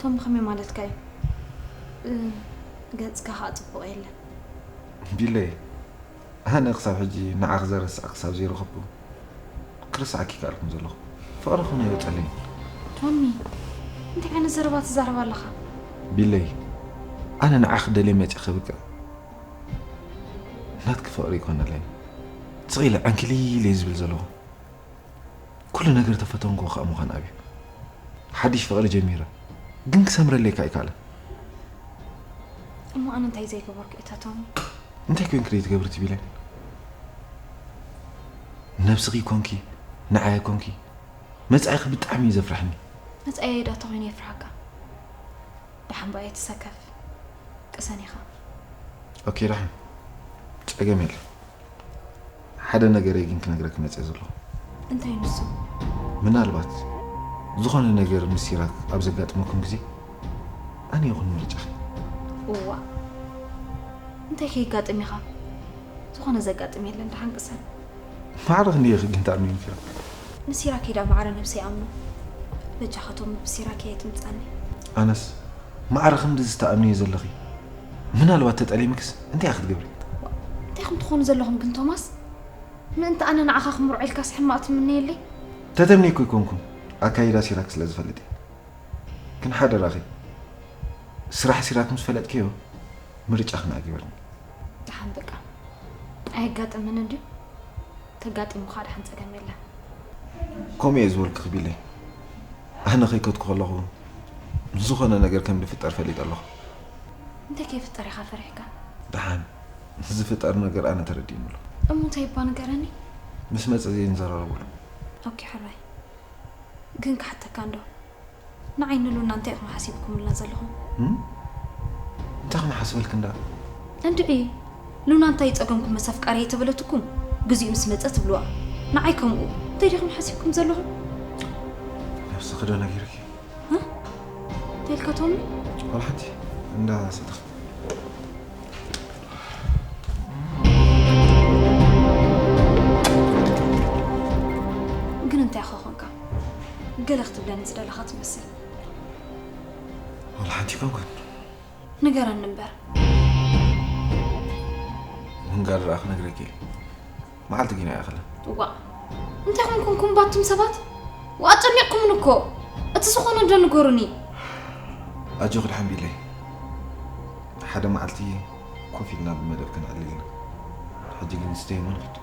ቶም ከመይ ማለትካ እዩ? እ፣ ገጽካ ኸኣ ጽቡቕ የለን። ቢለይ፣ ኣነ ክሳብ ሕጂ ንዓኺ ዘረስዕ ክሳብ ዘይረኸብኩ፣ ክርስዓኪ ይከኣልኩም ዘለኹ። ፍቕርኽን ኣይወጸለይን። ቶሚ፣ እንታይ ዓይነት ዘረባ ትዛረብ ኣለኻ? ቢለይ፣ ኣነ ንዓኺ ደልየ መጺአ ከብቅዕ ናትኪ ፍቕሪ ይኮነለይ። ስቕ ኢለ ዕንኪሊል እየ ዝብል ዘለኹ። ኩሉ ነገር ተፈተንክዎ ከኣ ምዃን ኣብዩ። ሓድሽ ፍቕሪ ጀሚረ፣ ግን ክሰምረለይ ከኣ ኣይከኣለን። እሞ ኣነ እንታይ ዘይገበርኩ እየ ቶሚ? እንታይ ኮንኪ ደይ ትገብሪ ትቢለን? ነብስኺ ኮንኪ፣ ንዓይ ኮንኪ፣ መጻኢኺ ብጣዕሚ እዩ ዘፍርሐኒ። መጻኢየይ ዶ ተኾይኑ የፍርሐካ? ደሓን ብኣይ ትሰከፍ። ቅሰን ኢኻ። ኦኬ፣ ደሓን። ጸገም የለን። ሓደ ነገር እየ ግን ክነግረኪ መጽየ ዘለኹ። እንታይ ንሱ? ምናልባት ዝኾነ ነገር ምስ ሲራክ ኣብ ዘጋጥመኩም ግዜ፣ ኣነ ይኹን ምርጫኺ። እዋ። እንታይ ከይጋጥም ኢኻ? ዝኾነ ዘጋጥም የለን፣ ደሓን ቅሰን። ማዕረ ክንደይ ኢኺ ግን ትኣምንኒ ፊራ? ንሲራክ ኢዳ ማዕረ ነብሰይ ይኣምኖ። በጃኻ ቶም ብሲራክ እየ ትምጻኒ። ኣነስ ማዕረ ክንድዚ ትኣምንዮ ዘለኺ፣ ምናልባት ተጠሊምክስ እንታይ ኢኺ ክትገብሪ? እንታይ ኢኹም ትኾኑ ዘለኹም ግን ቶማስ? ምእንቲ ኣነ ንዓኻ ክምርዖ ኢልካስ ሕማቕ ትምነየለይ? ተተምኔኩ ኣይኮንኩን፣ ኣካይዳ ሲራክ ስለ ዝፈልጥ እየ። ግን ሓደራኺ፣ ስራሕ ሲራክ ምስ ፈለጥክዮ ምርጫ ክነኣ ግበርኒ። ደሓን በቃ። ኣየጋጥምን እንድዩ። ተጋጢሙ ኸኣ ደሓን ጸገም የለን። ከምኡ እየ ዝበልኩ ክቢለይ። ኣነ ከይከድኩ ከለኹ ዝኾነ ነገር ከም ዝፍጠር ፈሊጠ ኣለኹ። እንታይ ከይፍጠር ኢኻ ፈሪሕካ? ደሓን ዝፍጠር ነገር ኣነ ተረዲእኒ ኣሎ። እሞ እንታይ እባ ንገረኒ? ምስ መጸ ዘይንዘራረበሉ። ኦኬ ሕራይ። ግን ክሓተካ እንዶ። ንዓይ ንሉና እንታይ ኢኹም ሓሲብኩምልና ዘለኹም? እም? እንታይ ክነሓስበልኪ እንዳ? እንድዒ፣ ሉና እንታይ ጸገምኩም ምስ ኣፍቃሪየይ ተበለትኩም? ግዚኡ ምስ መጸ ትብልዋ። ንዓይ ከምኡ። እንታይ ዲኹም ሓሲብኩም ዘለኹም? ነብስኺ ዶ ነጊርኪ? እ? እንታይ ኢልካ ቶሚ? ዋላ ሓንቲ እንዳ ሰተኽ። ግን እንታይ ኢኻ ኾንካ? ገለ ክትብለኒ ዝደለኻ ትመስል። ዋላ ሓንቲ ኣይኮንኩን። ንገረኒ እምበር። ምንጋር ደኣ ክነግረኪ እየ። መዓልቲ ግን ኣይኣኸለን። እዋእ፣ እንታይ ኾንኩም ባቱም ሰባት? ወኣ ጨኒቕኩምን እኮ። እቲ ዝኾነ ዶ ንገሩኒ። ኣጆኺ ድሓን ቢለይ። ሓደ መዓልቲ ኮፍ ኢልና ብመደብ ከነዕልል ኢና። ሕጂ ግን ስተይ እሞ ንኺድ።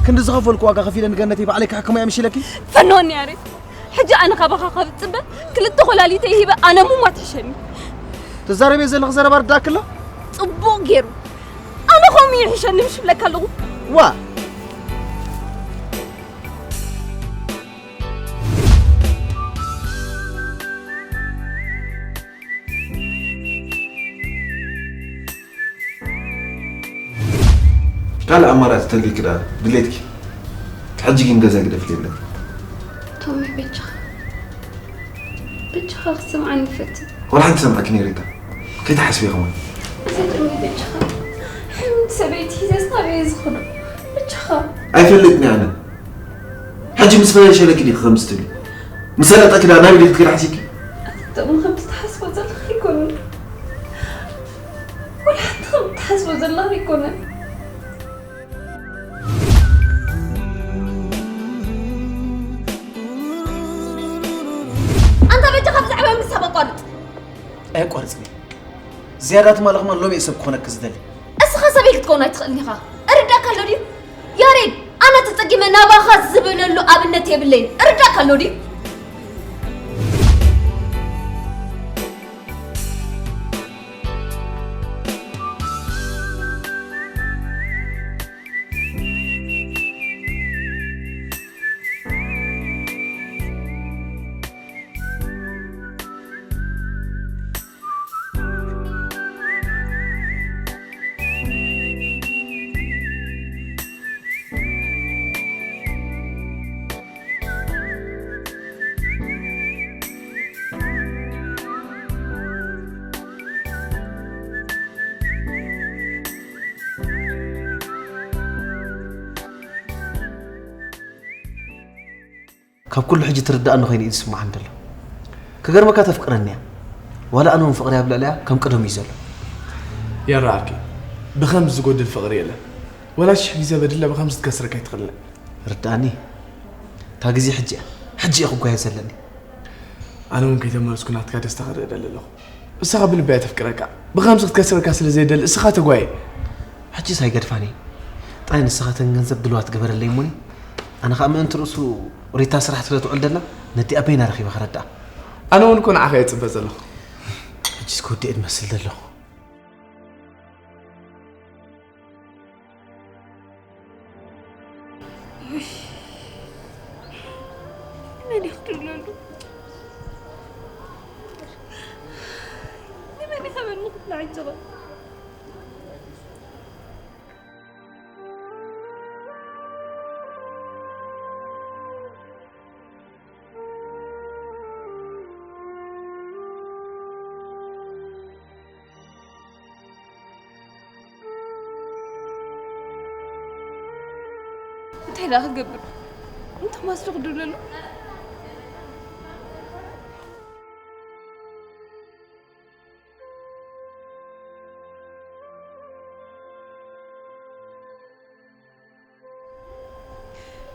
ክንዲ ዝኸፈልኩ ዋጋ ከፊለ ንገነተይ ባዕለይ ክሕክሞ እየ ምሽ ኢለኪ። ፈንወኒ ያሬድ። ሕጂ ኣነ ካባኻ ካብ ዝጽበ ክልተ ኮላሊተይ ሂበ ኣነ ምሟት ይሕሸኒ። ትዛረብዮ ዘለኺ ዘረባ ርዳእኪ ኣሎ? ጽቡቕ ገይሩ። ኣነ ከምኡ ይሕሸኒ ምሽ እብለካ ኣለኹ። ዋ! ካልእ ኣማራጺ ተልይኪ ደኣ ድሌትኪ። ሕጂ ግን ገዛ ግደፍለይ ይብለኪ። ቶሚ በጃኻ፣ በጃኻ ክትሰምዓኒ ይፈትን። ዋላ ሓንቲ ሰምዓኪ ነይረ ሪታ። ከይትሓስቢ ከማን። እዚ ቶሚ በጃኻ፣ ሕምቲ ሰበይቲ ሒዘስ ናበይ እየ ዝኸዶ? በጃኻ። ኣይፈልጥን እየ ኣነ። ሕጂ ምስ ፈለሸለኪ ዲኺ ከምዚ ትብሊ? ምስ ሰለጠኪ ደኣ ናበይ ዲኺ ክትከዲ ሓሲብኪ? ቶሚ ከምቲ ትሓስቦ ዘለኻ ኣይኮነን። ወላ ሓንቲ ከምቲ ትሓስቦ ዘለኻ ኣይኮነን። ኣንታ በጃኻ ብዛዕባ ምሳብ ኣቋርጽ። ኣየቋርጽን እየ። ዝያዳ ትማሊ ከማን ሎሚ እየ ሰብ ክኾነኪ ዝደሊ። እስኻ ሰበይ ክትከውን ኣይትኽእልን ኢኻ። እርዳእካ ኣሎ ድዩ? ያሬድ፣ ኣነ ተጸጊመ ናባኻ ዝበለሉ ኣብነት የብለይን። እርዳእካ ኣሎ ድዩ? ካብ ኩሉ ሕጂ ትርድኣኒ ኮይኑ እዩ ዝስምዓኒ ዘሎ። ክገርመካ ተፍቅረኒ እያ። ዋላ ኣነ እውን ፍቕሪ ኣብ ልዕሊያ ከም ቀደሙ እዩ ዘሎ። የረኣኪ፣ ብኸምዚ ዝጎድል ፍቕሪ የለን። ወላ ሽሕ ግዜ በድለ ብኸምዚ ትከስረካ ኣይትኽእልን። ርድኣኒ። እታ ግዜ ሕጂ እያ። ሕጂ እየ ክጓየ ዘለኒ። ኣነ እውን ከይተመለስኩ ናትካ ደስታ ክርኢ ደሊ ኣለኹ። ንስኻ ብልቢ እያ ተፍቅረካ። ብኸምዚ ክትከስረካ ስለ ዘይደሊ እስኻ ተጓየ። ሕጂስ ኣይገድፋን እየ። ጥራይ ንስኻ ተን ገንዘብ ድልዋት ግበረለይ እሞኒ። ኣነ ኸኣ ምእንቲ ርእሱ ሪታ ስራሕ ስለ ትውዕል ደላ ነዲኣ በይና ረኺበ ከረድኣ። ኣነ እውን እኮ ንዓኻ እየ ጽበ ዘለኹ። ሕጂስ ክወድእ እየ ድመስል ዘለኹ። ውይ፣ ንመን እየ ክድውለሉ? ንመን እየ ሃበኒ ክብላ ዓጀበ? እንታይ ደኣ ክገብር? እንተ ማስዶ ክድውለሉ?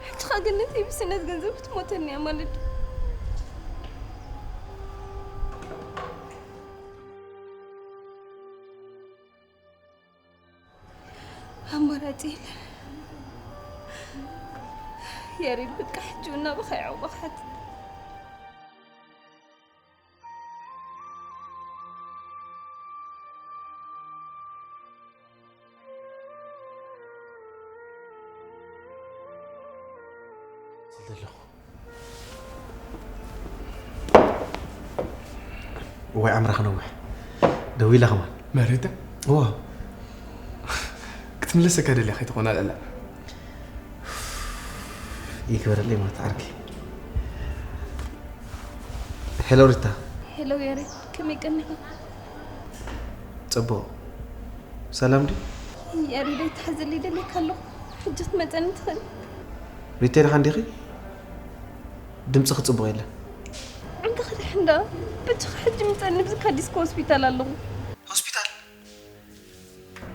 ሕጂ ኸኣ ገነት ብስእነት ገንዘብ ክትሞተኒ እያ ማለት ድዩ? ኣማራጺ የለን። ያሬድ በቃ ሕጂ እውን ናባኻ የዕቑባ ክሓትት። ዘለኹ። እዋይ ዓምራ ክነውሕ። ደዊላ ከማን። መሬታ? እዋ። ክትምለሰካ ደልያ ከይትኾን ኣልዕላ። ይግበረለይ ማለት ዓርኪ። ሄሎ ሪታ። ሄሎ ያሬድ፣ ከመይ ቀኒኻ? ጽቡቕ። ሰላም ድዩ? ያሬድ ኣይትሓዘለይ ደልየካ ኣለኹ። ሕጂ ክትመፀኒ ትኽእል። ሪተይ ደሓን ዲኺ? ድምፅኺ ፅቡቕ የለን። ዓንዲ ክድሕን ዶ? በጃኻ ሕጂ ምፀኒ ብዝካ ዲስኮ ሆስፒታል ኣለኹ። ሆስፒታል?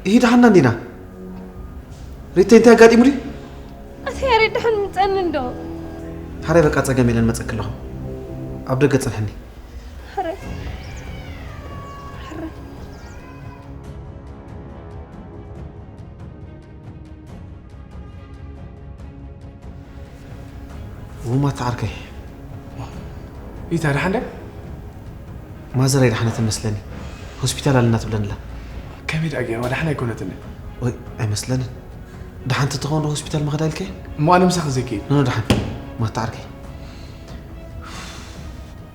ይሂ ደሓና እንዲና። ሪተይ እንታይ ኣጋጢሙ ድዩ? ኣታ ያሬድ ደሓን ምፀኒ እንዶ? ሓራይ በቃ ፀገም የለን መፀኪ ኣለኹ። ኣብ ደገ ፅንሕኒ። ሕረ። ሕረ። ውማት ዓርከይ። ኢታ ደሓን ደ? ማዘር ኣይደሓነትን መስለኒ። ሆስፒታል ኣለና ትብለንላ። ከመይ ደኣ ገይርዋ ደሓን ኣይኮነትን? ወይ ኣይመስለንን። ደሓን ተትኸውን ዶ ሆስፒታል ምኸዳ ኢልከ? እሞ ኣነ ምሳኺ ዘይከይድ? ኖ፣ ኖ፣ ደሓን። ማታ ዓርከይ።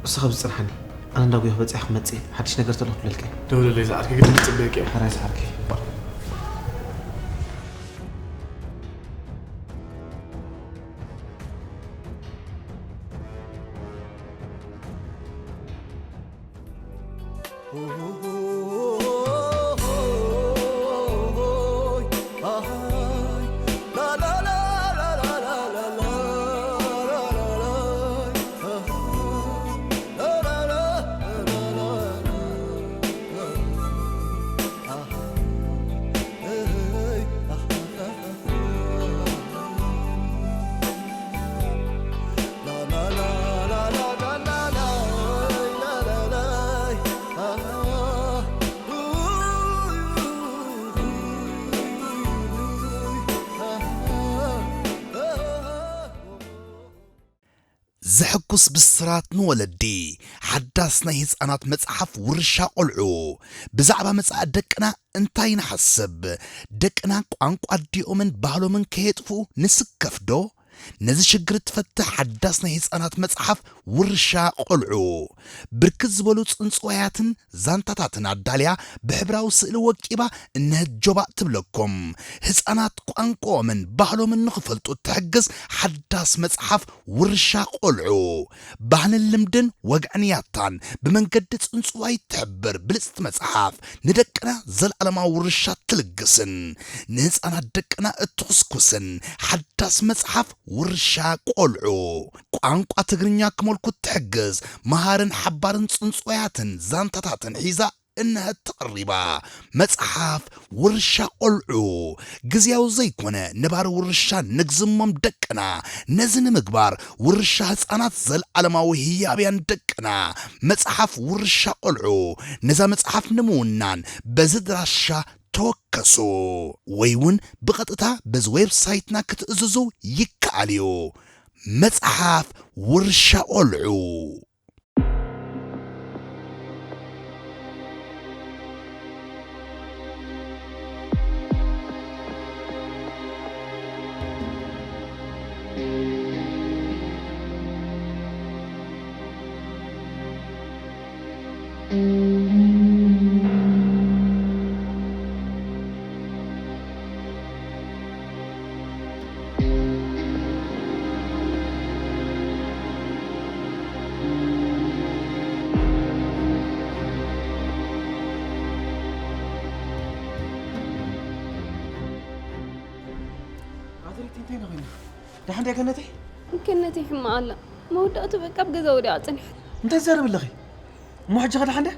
እሱ ካብ ዝጽንሓኒ፣ ኣነ እንዳ ጉያ ክበጽሕ ክመጽእ፣ ሓድሽ ነገር ተሎ ክብለልካ እየ። ደውለለይ ዝዓርከይ፣ ግድን ክጽበየኪ እየ። ሕራይ ዝዓርከይ። ዘሐጉስ ብስራት ንወለዲ። ሓዳስ ናይ ህጻናት መጽሓፍ ውርሻ ቆልዑ። ብዛዕባ መጻኢ ደቅና እንታይ ንሓስብ? ደቅና ቋንቋ ኣዲኦምን ባህሎምን ከየጥፍኡ ንስከፍ ዶ? ነዚ ሽግር እትፈትሕ ሓዳስ ናይ ህጻናት መጽሓፍ ውርሻ ቆልዑ። ብርክት ዝበሉ ጽንጽዋያትን ዛንታታትን ኣዳልያ ብሕብራዊ ስእሊ ወቂባ እነሀት ጆባእ ትብለኩም። ህጻናት ቋንቋኦምን ባህሎምን ንኽፈልጡ እትሕግዝ ሓዳስ መጽሓፍ ውርሻ ቆልዑ። ባህልን ልምድን ወግዕን ያታን ብመንገዲ ጽንጽዋይ እትሕብር ብልጽቲ መጽሓፍ ንደቅና ዘልኣለማዊ ውርሻ ትልግስን ንህጻናት ደቅና እትኹስኩስን ሓዳስ መጽሓፍ ውርሻ ቆልዑ። ቋንቋ ትግርኛ ክመልኩ እትሕግዝ መሃርን ሓባርን ጽንጽዋያትን ዛንታታትን ሒዛ እነሀት ተቐሪባ። መጽሓፍ ውርሻ ቆልዑ። ግዝያዊ ዘይኮነ ነባሪ ውርሻ ነግዝሞም ደቅና። ነዚ ንምግባር ውርሻ ህጻናት ዘልኣለማዊ ህያብያን ደቅና። መጽሓፍ ውርሻ ቆልዑ። ነዛ መጽሓፍ ንምውናን በዚ ድራሻ ተወከሱ። ወይ እውን ብቐጥታ በዚ ዌብሳይትና ክትእዝዙ ይከኣል እዩ። መጽሓፍ ውርሻ ቆልዑ። ኣትሪቲ እንታይ ነው ኮይና? ደሓን ድያ ገነተይ? ገነተይ ሕማቕ ኣላ። መወዳእቱ በቃ ኣብ ገዛ ወዲቓ ጽንሐት። እንታይ ትዛረቢ ኣለኺ? እሞ ሕጂ ከ ደሓን ድያ?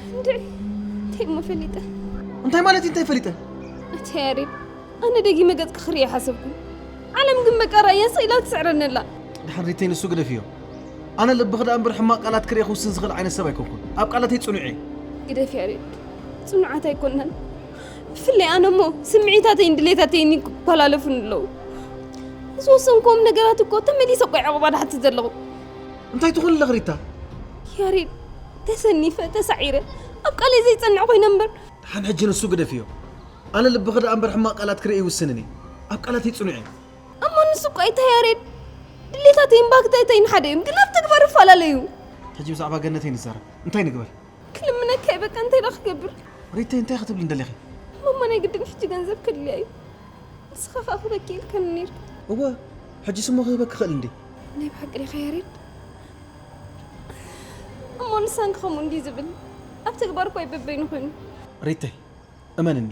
እንድዒ፣ እንታይ እሞ ፈሊጠ? እንታይ ማለት እዩ እንታይ ፈሊጠ? ኣታ ያሬድ፣ ኣነ ደጊመ ገጽካ ክርኢ ኣይሓሰብኩን። ዓለም ግን በቃ ራእያ ስቕ ኢላ ትስዕረኒ ኣላ። ደሓን ሪተይ ንሱ ግደፍዮ። ኣነ ልብኺ ደኣ እምበር ሕማቕ ቃላት ክርኢ ክውስን ዝኽእል ዓይነት ሰብ ኣይኮንኩን። ኣብ ቃላተይ ጽኑዕ እየ። ግደፍ ያሬድ፣ ጽኑዓት ኣይኮናን። ብፍላይ ኣነ እሞ ስምዒታተይን ድሌታተይን ይኮላለፉኒ ኣለዉ። ዝወሰንክዎም ነገራት እኮ ተመሊሰ እኮ እየ ዕቑባ ድሓትት ዘለኹ። እንታይ ትኾኒ ኣለኺ ሪታ? ያሬድ፣ ተሰኒፈ፣ ተሳዒረ፣ ኣብ ቃለይ ዘይጸንዕ ኮይነ እምበር። ደሓን ሕጂ ንሱ ግደፍዮ። ኣነ ልብኺ ደኣ እምበር ሕማቕ ቃላት ክርኢ ይውስንን እየ። ኣብ ቃላተይ ጽኑዕ እየ። እሞ ንሱ እኮ ኣይታ ያሬድ፣ ድሌታተይን ባህግታተይን ሓደ እዮም፣ ግን ኣብ ተግባር ይፈላለዩ። ሕጂ ብዛዕባ ገነተይ ንዛረብ። እንታይ ንግበር? ክልምነካ እየ በቃ፣ እንታይ ደኣ ክገብር? ሪተይ፣ እንታይ ክትብሊ እንደለኺ? ማማ ናይ ግድን ሕጂ ገንዘብ ከድልያ እዩ። ንስኻ ኸኣ ክህበኪ ኢልካኒ ነይርካ። እወ፣ ሕጂስ እሞ ክህበኪ ክእል እንዴ? ናይ ብሓቂ ዲኻ ያሬድ? እሞ ንሳንከ ከምኡ እንድዩ ዝብል? ኣብ ተግባር እኮ እዩ በበይኑ ኮይኑ። ሪተይ፣ እመንኒ፣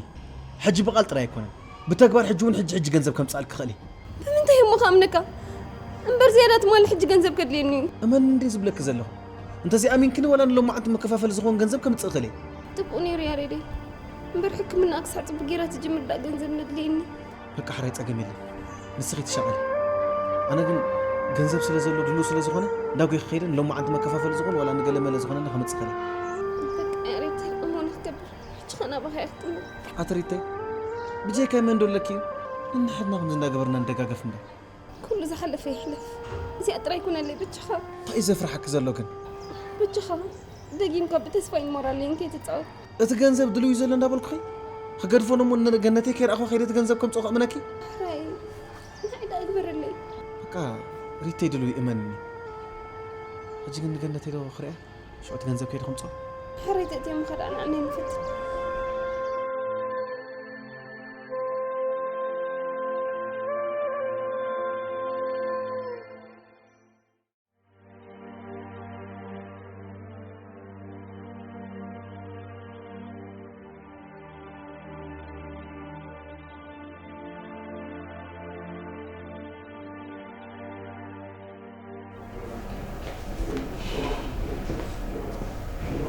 ሕጂ ብቓል ጥራይ ኣይኮነን፣ ብተግባር ሕጂ እውን ሕጂ ሕጂ ገንዘብ ከምጽኣልኪ ክኽእል እየ። ብምንታይ እሞ ክኣምነካ? እምበር ዝያዳ ትማሊ ሕጂ ገንዘብ ከድልየኒ እዩ። እመን እንዴ ዝብለኪ ዘለኹ። እንተዘይኣሚንክኒ ዋላ ንሎማዓንቲ መከፋፈሊ ዝኾን ገንዘብ ከምጽእ እኽእል እየ። ጥቡቕ ነይሩ ያሬደይ። እምበር ሕክምና ክሳዕ ጽቡቕ ጌራ ትጅምር ደኣ ገንዘብ ነድልየኒ። በቃ ሕራይ ጸገም የለን። ንስኺ ትሻቐሊ። ኣነ ግን ገንዘብ ስለ ዘሎ ድልው ስለ ዝኾነ እንዳጎይ ክኸይደ ንሎማዓንቲ መከፋፈሊ ዝኾን ዋላ ንገለ መለ ዝኾነኒ ከምጽእ እኽእል እየ። በቃ ያሬድ እሞ ንክገብር። ሕጂ ኸ ናባኻ እየ ክጥምት። ኣቲ ሪተይ፣ ብጀካይ መን ዶ ኣለኪ እዩ? ነንሕድና ከምዚ እንዳገበርና ንደጋገፍ እምበር። ኩሉ ዝሓለፈ ይሕለፍ። እዚኣ ጥራይ ኩነለይ በጃኻ። እንታይ እዩ ዘፍርሓኪ ዘሎ ግን? በጃኻ ደጊምካ ብተስፋይን ሞራለይን ከይትጻወት። እቲ ገንዘብ ድልው እዩ ዘሎ እንዳበልኩኺ ክገድፎ ነሞ ንገነተይ ከይረኣኹ ከይደ እቲ ገንዘብ ከምጽኦ ከእምነኪ? ሕራይ ንዓይ ደኣ ግበረለይ። በቃ ሪተይ ድልው እዩ እመንኒ። ሕጂ ግን ንገነተይ ዶ ክሪኣ? ሽዑ እቲ ገንዘብ ከይደ ከምጽኦ። ሕራይ ተእትዮም ከ ደኣ ንዓናይ ንፈትን።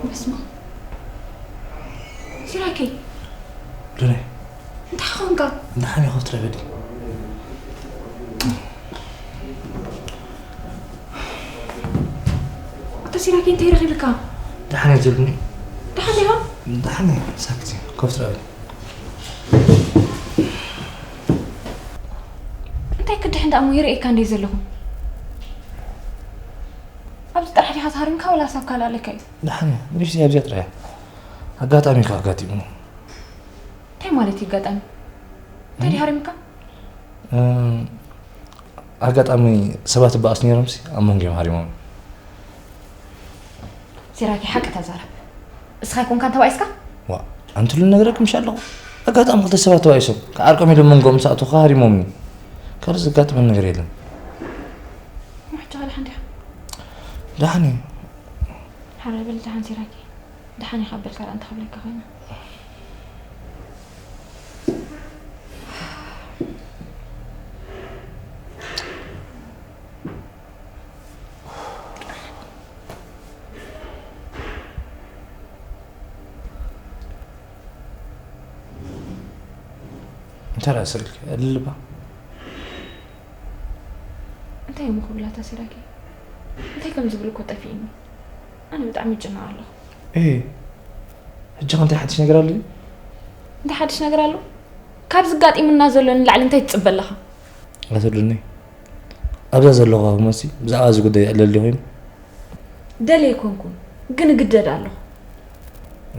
በስመ ኣብ። ሲራከይ፣ ሉናይ። እንታይ ኾንካ? ደሓን እየ፣ ኮፍ ትረበዲ። ኣታ ሲራከይ፣ እንታይ ረኺብካ? ደሓን እየ፣ ሉኒ። ደሓን ዲኻ? ደሓን እየ፣ ሳክት እየ፣ ኮፍ ትረበዲ። እንታይ ክድሕን ደኣ እሞ ይርእየካ እንደ ዘለኹ? ኣብዚ ጥራሕ ዲኻ ተሃሪምካ ወላስ ኣብ ካልእ ኣለካ እዩ? ደሓን እየ፣ ንእሽተይ ኣብዚኣ ጥራይ እያ። ኣጋጣሚ እኳ ኣጋጢሙኒ። እንታይ ማለት እዩ ኣጋጣሚ? እንታይ ድዩ ሃሪምካ? እም፣ ኣጋጣሚ ሰባት ይበኣሱ ነይሮምሲ ኣብ መንጎ እዮም ሃሪሞም። ሲራኪ ሓቂ ተዛረብ። እስኻ ኣይኮንካን ተባኢስካ? ዋ፣ ኣንቲ ሉኒ ነግረኪ ምሽ ኣለኹ። ኣጋጣሚ ክልተ ሰባት ተባኢሶም። ክዓርቆም ኢሎም መንጎኦም ምስ ኣተኹ ሃሪሞምኒ። ካልእ ዘጋጥመኒ ነገር የለን። እሞ ሕጂ ኸ ደሓን ዲኻ? ደሓን እየ። ሓራይ በል ደሓን ሲራኪ። ደሓን ኢኻ በል ካልእ እንታይ ክብለካ ኮይነ። እንታይ ደኣ ስልኪ ኣልልባ? እንታይ እሞ ክብላ ኣታ ሲራኪ? እንታይ ከም ዝብል እኮ ጠፊእኒ። ኣነ ብጣዕሚ ይጭነቕ ኣለኹ። እህ፣ ሕጂ ኸ እንታይ ሓድሽ ነገር ኣሎ? እንታይ ሓድሽ ነገር ኣሎ? ካብዚ ኣጋጢሙና ዘሎ ንላዕሊ እንታይ ትጽበ ኣለኻ? ኣቶ ሉኒ፣ ኣብዛ ዘለኹ እሞሲ ብዛዕባ እዚ ጉዳይ የዕለል ድዩ ኮይኑ? ደልየ ኣይኮንኩን፣ ግን እግደድ ኣለኹ።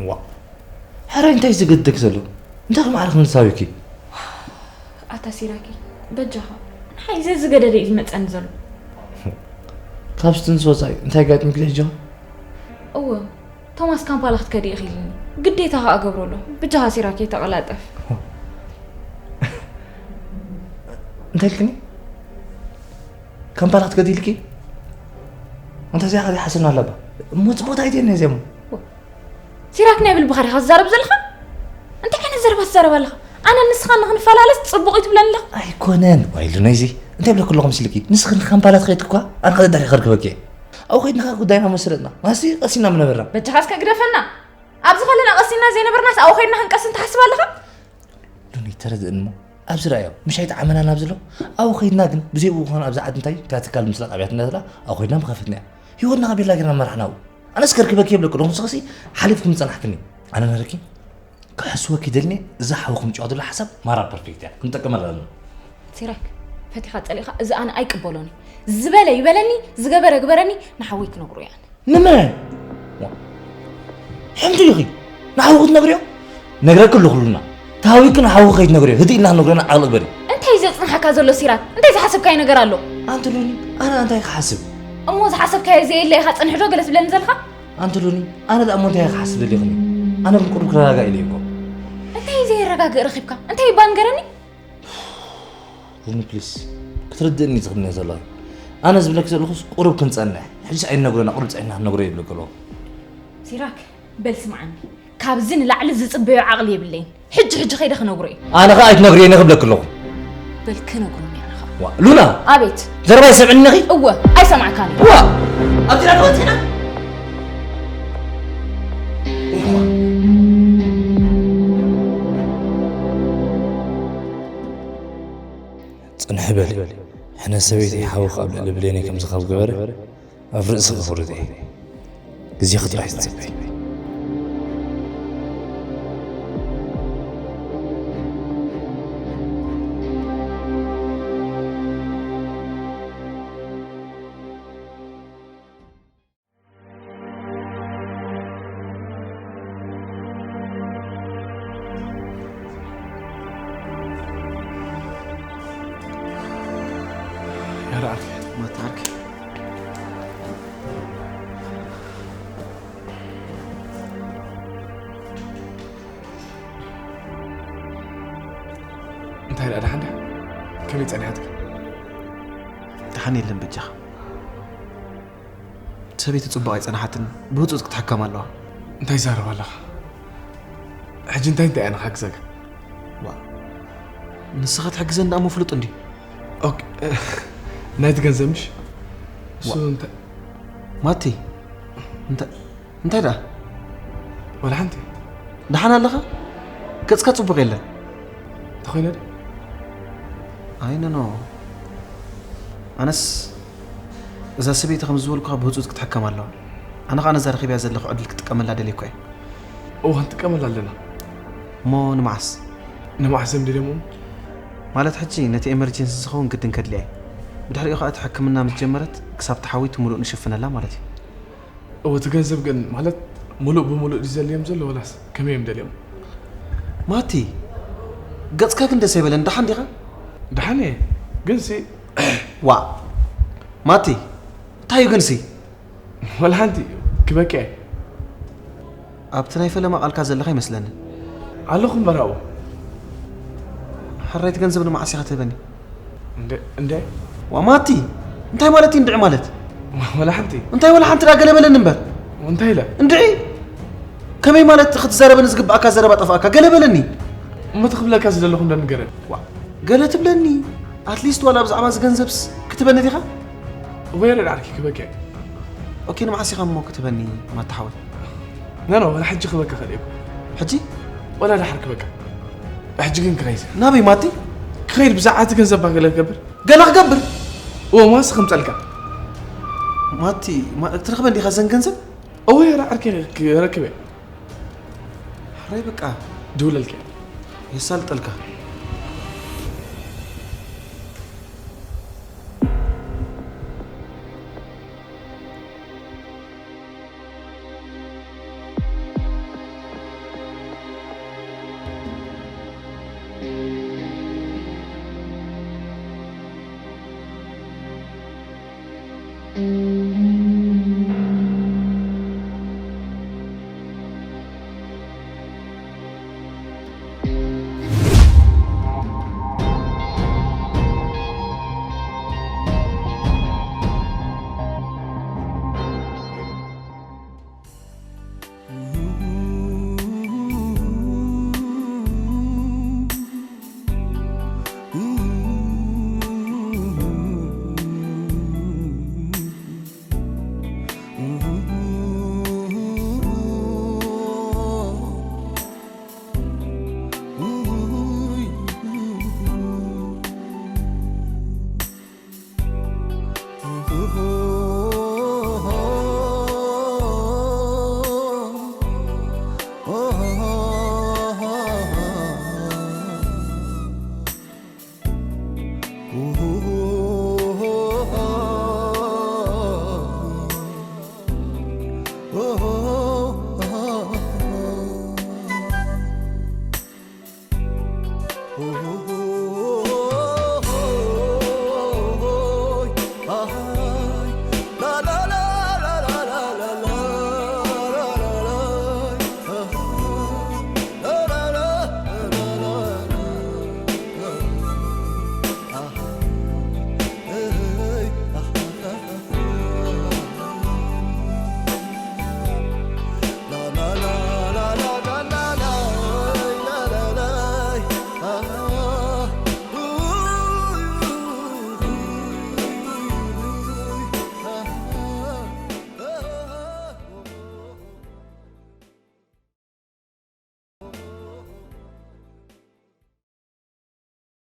ዋእ፣ ሕራይ እንታይ እዩ ዘገድደኪ ዘሎ? እንታይ ከማዕረ ክንሳብኪ? ኣታ ሲራኪ፣ በጃኻ፣ ንዓይ ዘዝገደደ እዩ ዝመጸኒ ዘሎ። ካብ ስትንስ ወጻኢ እንታይ ኣጋጢሙኪ ሕጂ ኸ? እወ፣ ቶማስ ካምፓላ ክትከዲ ኢኺ ኢሉኒ። ግዴታ ኸኣ እገብሮ ኣለኹ። በጃኻ ሲራኪ ተቐላጠፍ። እንታይ ኢልክኒ? ካምፓላ ክትከዲ ኢልኪ? ኣንታ እዚኣ ኸ ዘይሓስብና ኣለባ። እሞ ጽቡቕ እንታይ ትብልኒ እዚኣ እሞ? ሲራክ ናይ ብልብኻ ዲኻ ትዛረብ ዘለኻ? እንታይ ዓይነት ዘረባ ትዛረብ ኣለኻ? ኣነ ንስኻ ንኽንፈላለስ ጽቡቕ እዩ ትብለኒ ኣለኻ? ኣይኮነን፣ ዋይ ሉናይ፣ እዚ እንታይ እብለኪ ኣለኹ መስልኪ? ንስኺ ንካምፓላ ትኸይድ እኳ ኣነ ኸ ደድሕሪ ከርክበኪ እየ። ኣብኡ ኸይድና ኸ ጉዳይና መስረትና። ማሲ ቀሲና ምነበርና። በጃኻ እስከ ግደፈና። ኣብዚ ኸለና ቀሲና ዘይነበርናስ ኣብኡ ኸይድና ክንቀስን ትሓስብ ኣለኻ? ሉኒ ተረድእኒ እሞ ኣብዚ ረኣዮ፣ ምሽ ኣይጠዓመናን ኣብዚ ኣሎ። ኣብኡ ኸይድና ግን ብዘይብኡ ኾነ ኣብዛ ዓዲ እንታይ እታ ትካል ምስላጥ ኣብያት እንዳተላ ኣብኡ ኸይድና ምኸፈትናያ። ህይወትና ኸ ቤላ ጌርና መራሕና ኣብኡ። ኣነስ ከርክበኪ የብለኪ ኣለኹ፣ ንስኽሲ ሓሊፍኪ ምጸናሕክኒ። ኣነ ነረኪ ክሕስወኪ ደልኒ፣ እዛ ሓውኹም ጨዋትሉ ሓሳብ ማራ ፐርፌክት እያ። ክንጠቀመላ ኣለና። ሲራክ፣ ፈቲኻ ጸሊእኻ፣ እዚ ኣነ ኣይቅበሎን እዩ። ዝበለ ይበለኒ፣ ዝገበረ ግበረኒ፣ ንሓወይ ክነግሮ እየ ኣነ። ንመን? ዋ። ሕምቲ ዲኺ? ንሓዊ ክትነግርዮ? ነግረኪ ኣለኹ ሉና። ተሃዊኪ ንሓዊ ከይትነግርዮ። ህድእ ኢልና ክንነግርዮ ዓቕሊ ግበሪ። እንታይ እዩ ዘጽንሓካ ዘሎ ሲራክ? እንታይ ዝሓሰብካዮ ነገር ኣሎ? ኣንቲ ሉኒ፣ ኣነ እንታይ ክሓስብ? እሞ ዝሓሰብካዮ ዘየለ ኢኻ ጸንሕ ዶ ገለ ትብለኒ ዘለኻ? ኣንቲ ሉኒ፣ ኣነ ደኣ እሞ እንታይ ክሓስብ ደሊኽኒ? ኣነ ግን ቁሩብ ክረጋጋእ ኢለ እኮ። እንታይ እዩ ዘየረጋግእ ረኺብካ? እንታይ እባ ንገረኒ? ሉኒ ፕሊስ፣ ክትርድእኒ ትኽእልኒ ዘለኺ። ኣነ ዝብለኪ ዘለኹስ ቁሩብ ክንጸንሕ። ሕጂስ ኣይንነግሮና፣ ቁሩብ ጸኒሕና ክንነግሮ ይብለኪ ኣለኹ። ሲራክ፣ በል ስምዓኒ። ካብዚ ንላዕሊ ዝጽበዮ ዓቕሊ የብለይን። ሕጂ ሕጂ ከይደ ክነግሮ እዩ። ኣነ ኸኣ ኣይትነግርየኒ ክብለኪ ኣለኹ። በል ክነግሮ እየ ኣነ ኸኣ። ዋ፣ ሉና! ኣቤት። ዘረባይ ሰምዕኒ ነኺ? እወ፣ ኣይሰማዕካን እዩ። ዋ! ኣብዚኣ ዶ ወጺና? ጽንሕ በል። ሕነ ሰበይተይ ሓውኺ ኣብ ልዕሊ ብሌነይ ከምዚ ካብ ገበረ፣ ኣብ ርእሲ ክፍርድ እየ። ግዜኺ ጥራይ ትጽበይ። ያረኣልክ። ማታ ዓርኪ። እንታይ ደኣ፣ ደሓን ድያ? ከመይ ጸኒሓትካ? ደሓን የለን በጃኻ። ሰበይቲ ጽቡቕ ኣይጸናሓትን፣ ብህጹጽ ክትሕከም ኣለዋ። እንታይ ትዛረብ ኣለኻ? ሕጂ እንታይ እንታይ እየ ንኽሕግዘካ? ዋ፣ ንስኻ ትሕግዘኒ ደኣ እሞ ፍሉጥ እንድዩ። ኦኬ፣ ናይቲ ገንዘብ ምሽ? እሱ ዋ። እንታይ? ማቲ፣ እንታ-፣ እንታይ ደኣ? ወላ ሓንቲ። ደሓን ኣለኻ? ገጽካ ጽቡቕ የለን። እንተኾይነ ዶ? ኣይ፣ ኖ፣ ኖ። ኣነስ እዛ ሰበይቲ ከም ዝበልኩኻ ብህጹጽ ክትሕከም ኣለዋ። ኣነ ኸኣ ነዛ ረኺበያ ዘለኹ ዕድል ክጥቀመላ ደልየኳ እየ። እወ፣ ክንጥቀመላ ኣለና። እሞ ንመዓስ? ንመዓስ እዮም ደልዮምዎም? ማለት ሕጂ ነቲ ኤመርጀንሲ ዝኸውን ግድን ከድልያ እዩ። ብድሕሪኡ ኸኣ እቲ ሕክምና ምስ ጀመረት ክሳብ ትሓዊ እቲ ምሉእ ንሽፍነላ ማለት እዩ። እወ፣ እቲ ገንዘብ ግን ማለት ምሉእ ብምሉእ ድዩ ዘድልዮም ዘሎ ወላስ ከመይ እዮም ደልዮም? ማቲ፣ ገጽካ ግን ደስ ኣይበለን። ደሓን ዲኻ? ደሓን እየ፣ ግንሲ ዋእ! ማቲ፣ እንታይ እዩ ግንሲ? ወላ ሓንቲ፣ ክበኪ እየ። ኣብቲ ናይ ፈለማ ቃልካ ዘለኻ ኣይመስለንን። ኣለኹ እምበር ኣብኡ። ሕራይ እቲ ገንዘብ ንመዓስ ኢኻ ትህበኒ? እንደ-፣ እንደ-? ዋ ማቲ፣ እንታይ ማለት እዩ እንድዒ ማለት? ወላ ሓንቲ። እንታይ ወላ ሓንቲ ደኣ ገለ በለኒ እምበር። እንታይ ኢለ? እንድዒ? ከመይ ማለት ክትዛረበኒ ዝግብኣካ ዘረባ ጠፍኣካ? ገለ በለኒ። እሞ እቲ ክብለካ ዝደለኹ እንዶ ንገረኒ። ዋ፣ ገለ ትብለኒ? ኣትሊስት ዋላ ብዛዕባ እዚ ገንዘብስ ክትበኒ ዲኻ? ወይ ረድ ዓርኪ ክበኪ። ኦኬ፣ ንመዓስ ኢኻ እሞ ክትበኒ ማታ ሓወይ? ኖ፣ ኖ፣ ወላ ሕጂ ክበካ ከለኩ። ሕጂ? ወላ ደሓር ክበካ። ሕጂ ግን ክኸይድ። ናበይ ማቲ? ክኸይድ ብዛዕባ እቲ ገንዘብ ገለ ክገብር። ገለ ክገብር? እዎ፣ ማስ ክምጸልካ። ማቲ፣ ማ-፣ ትረኽበን ዲኻ ዘን ገንዘብ? እዎ፣ የራ ዓርኪ ክረክበ። ሕራይ በቃ። ድውለልከ። የሳልጠልካ።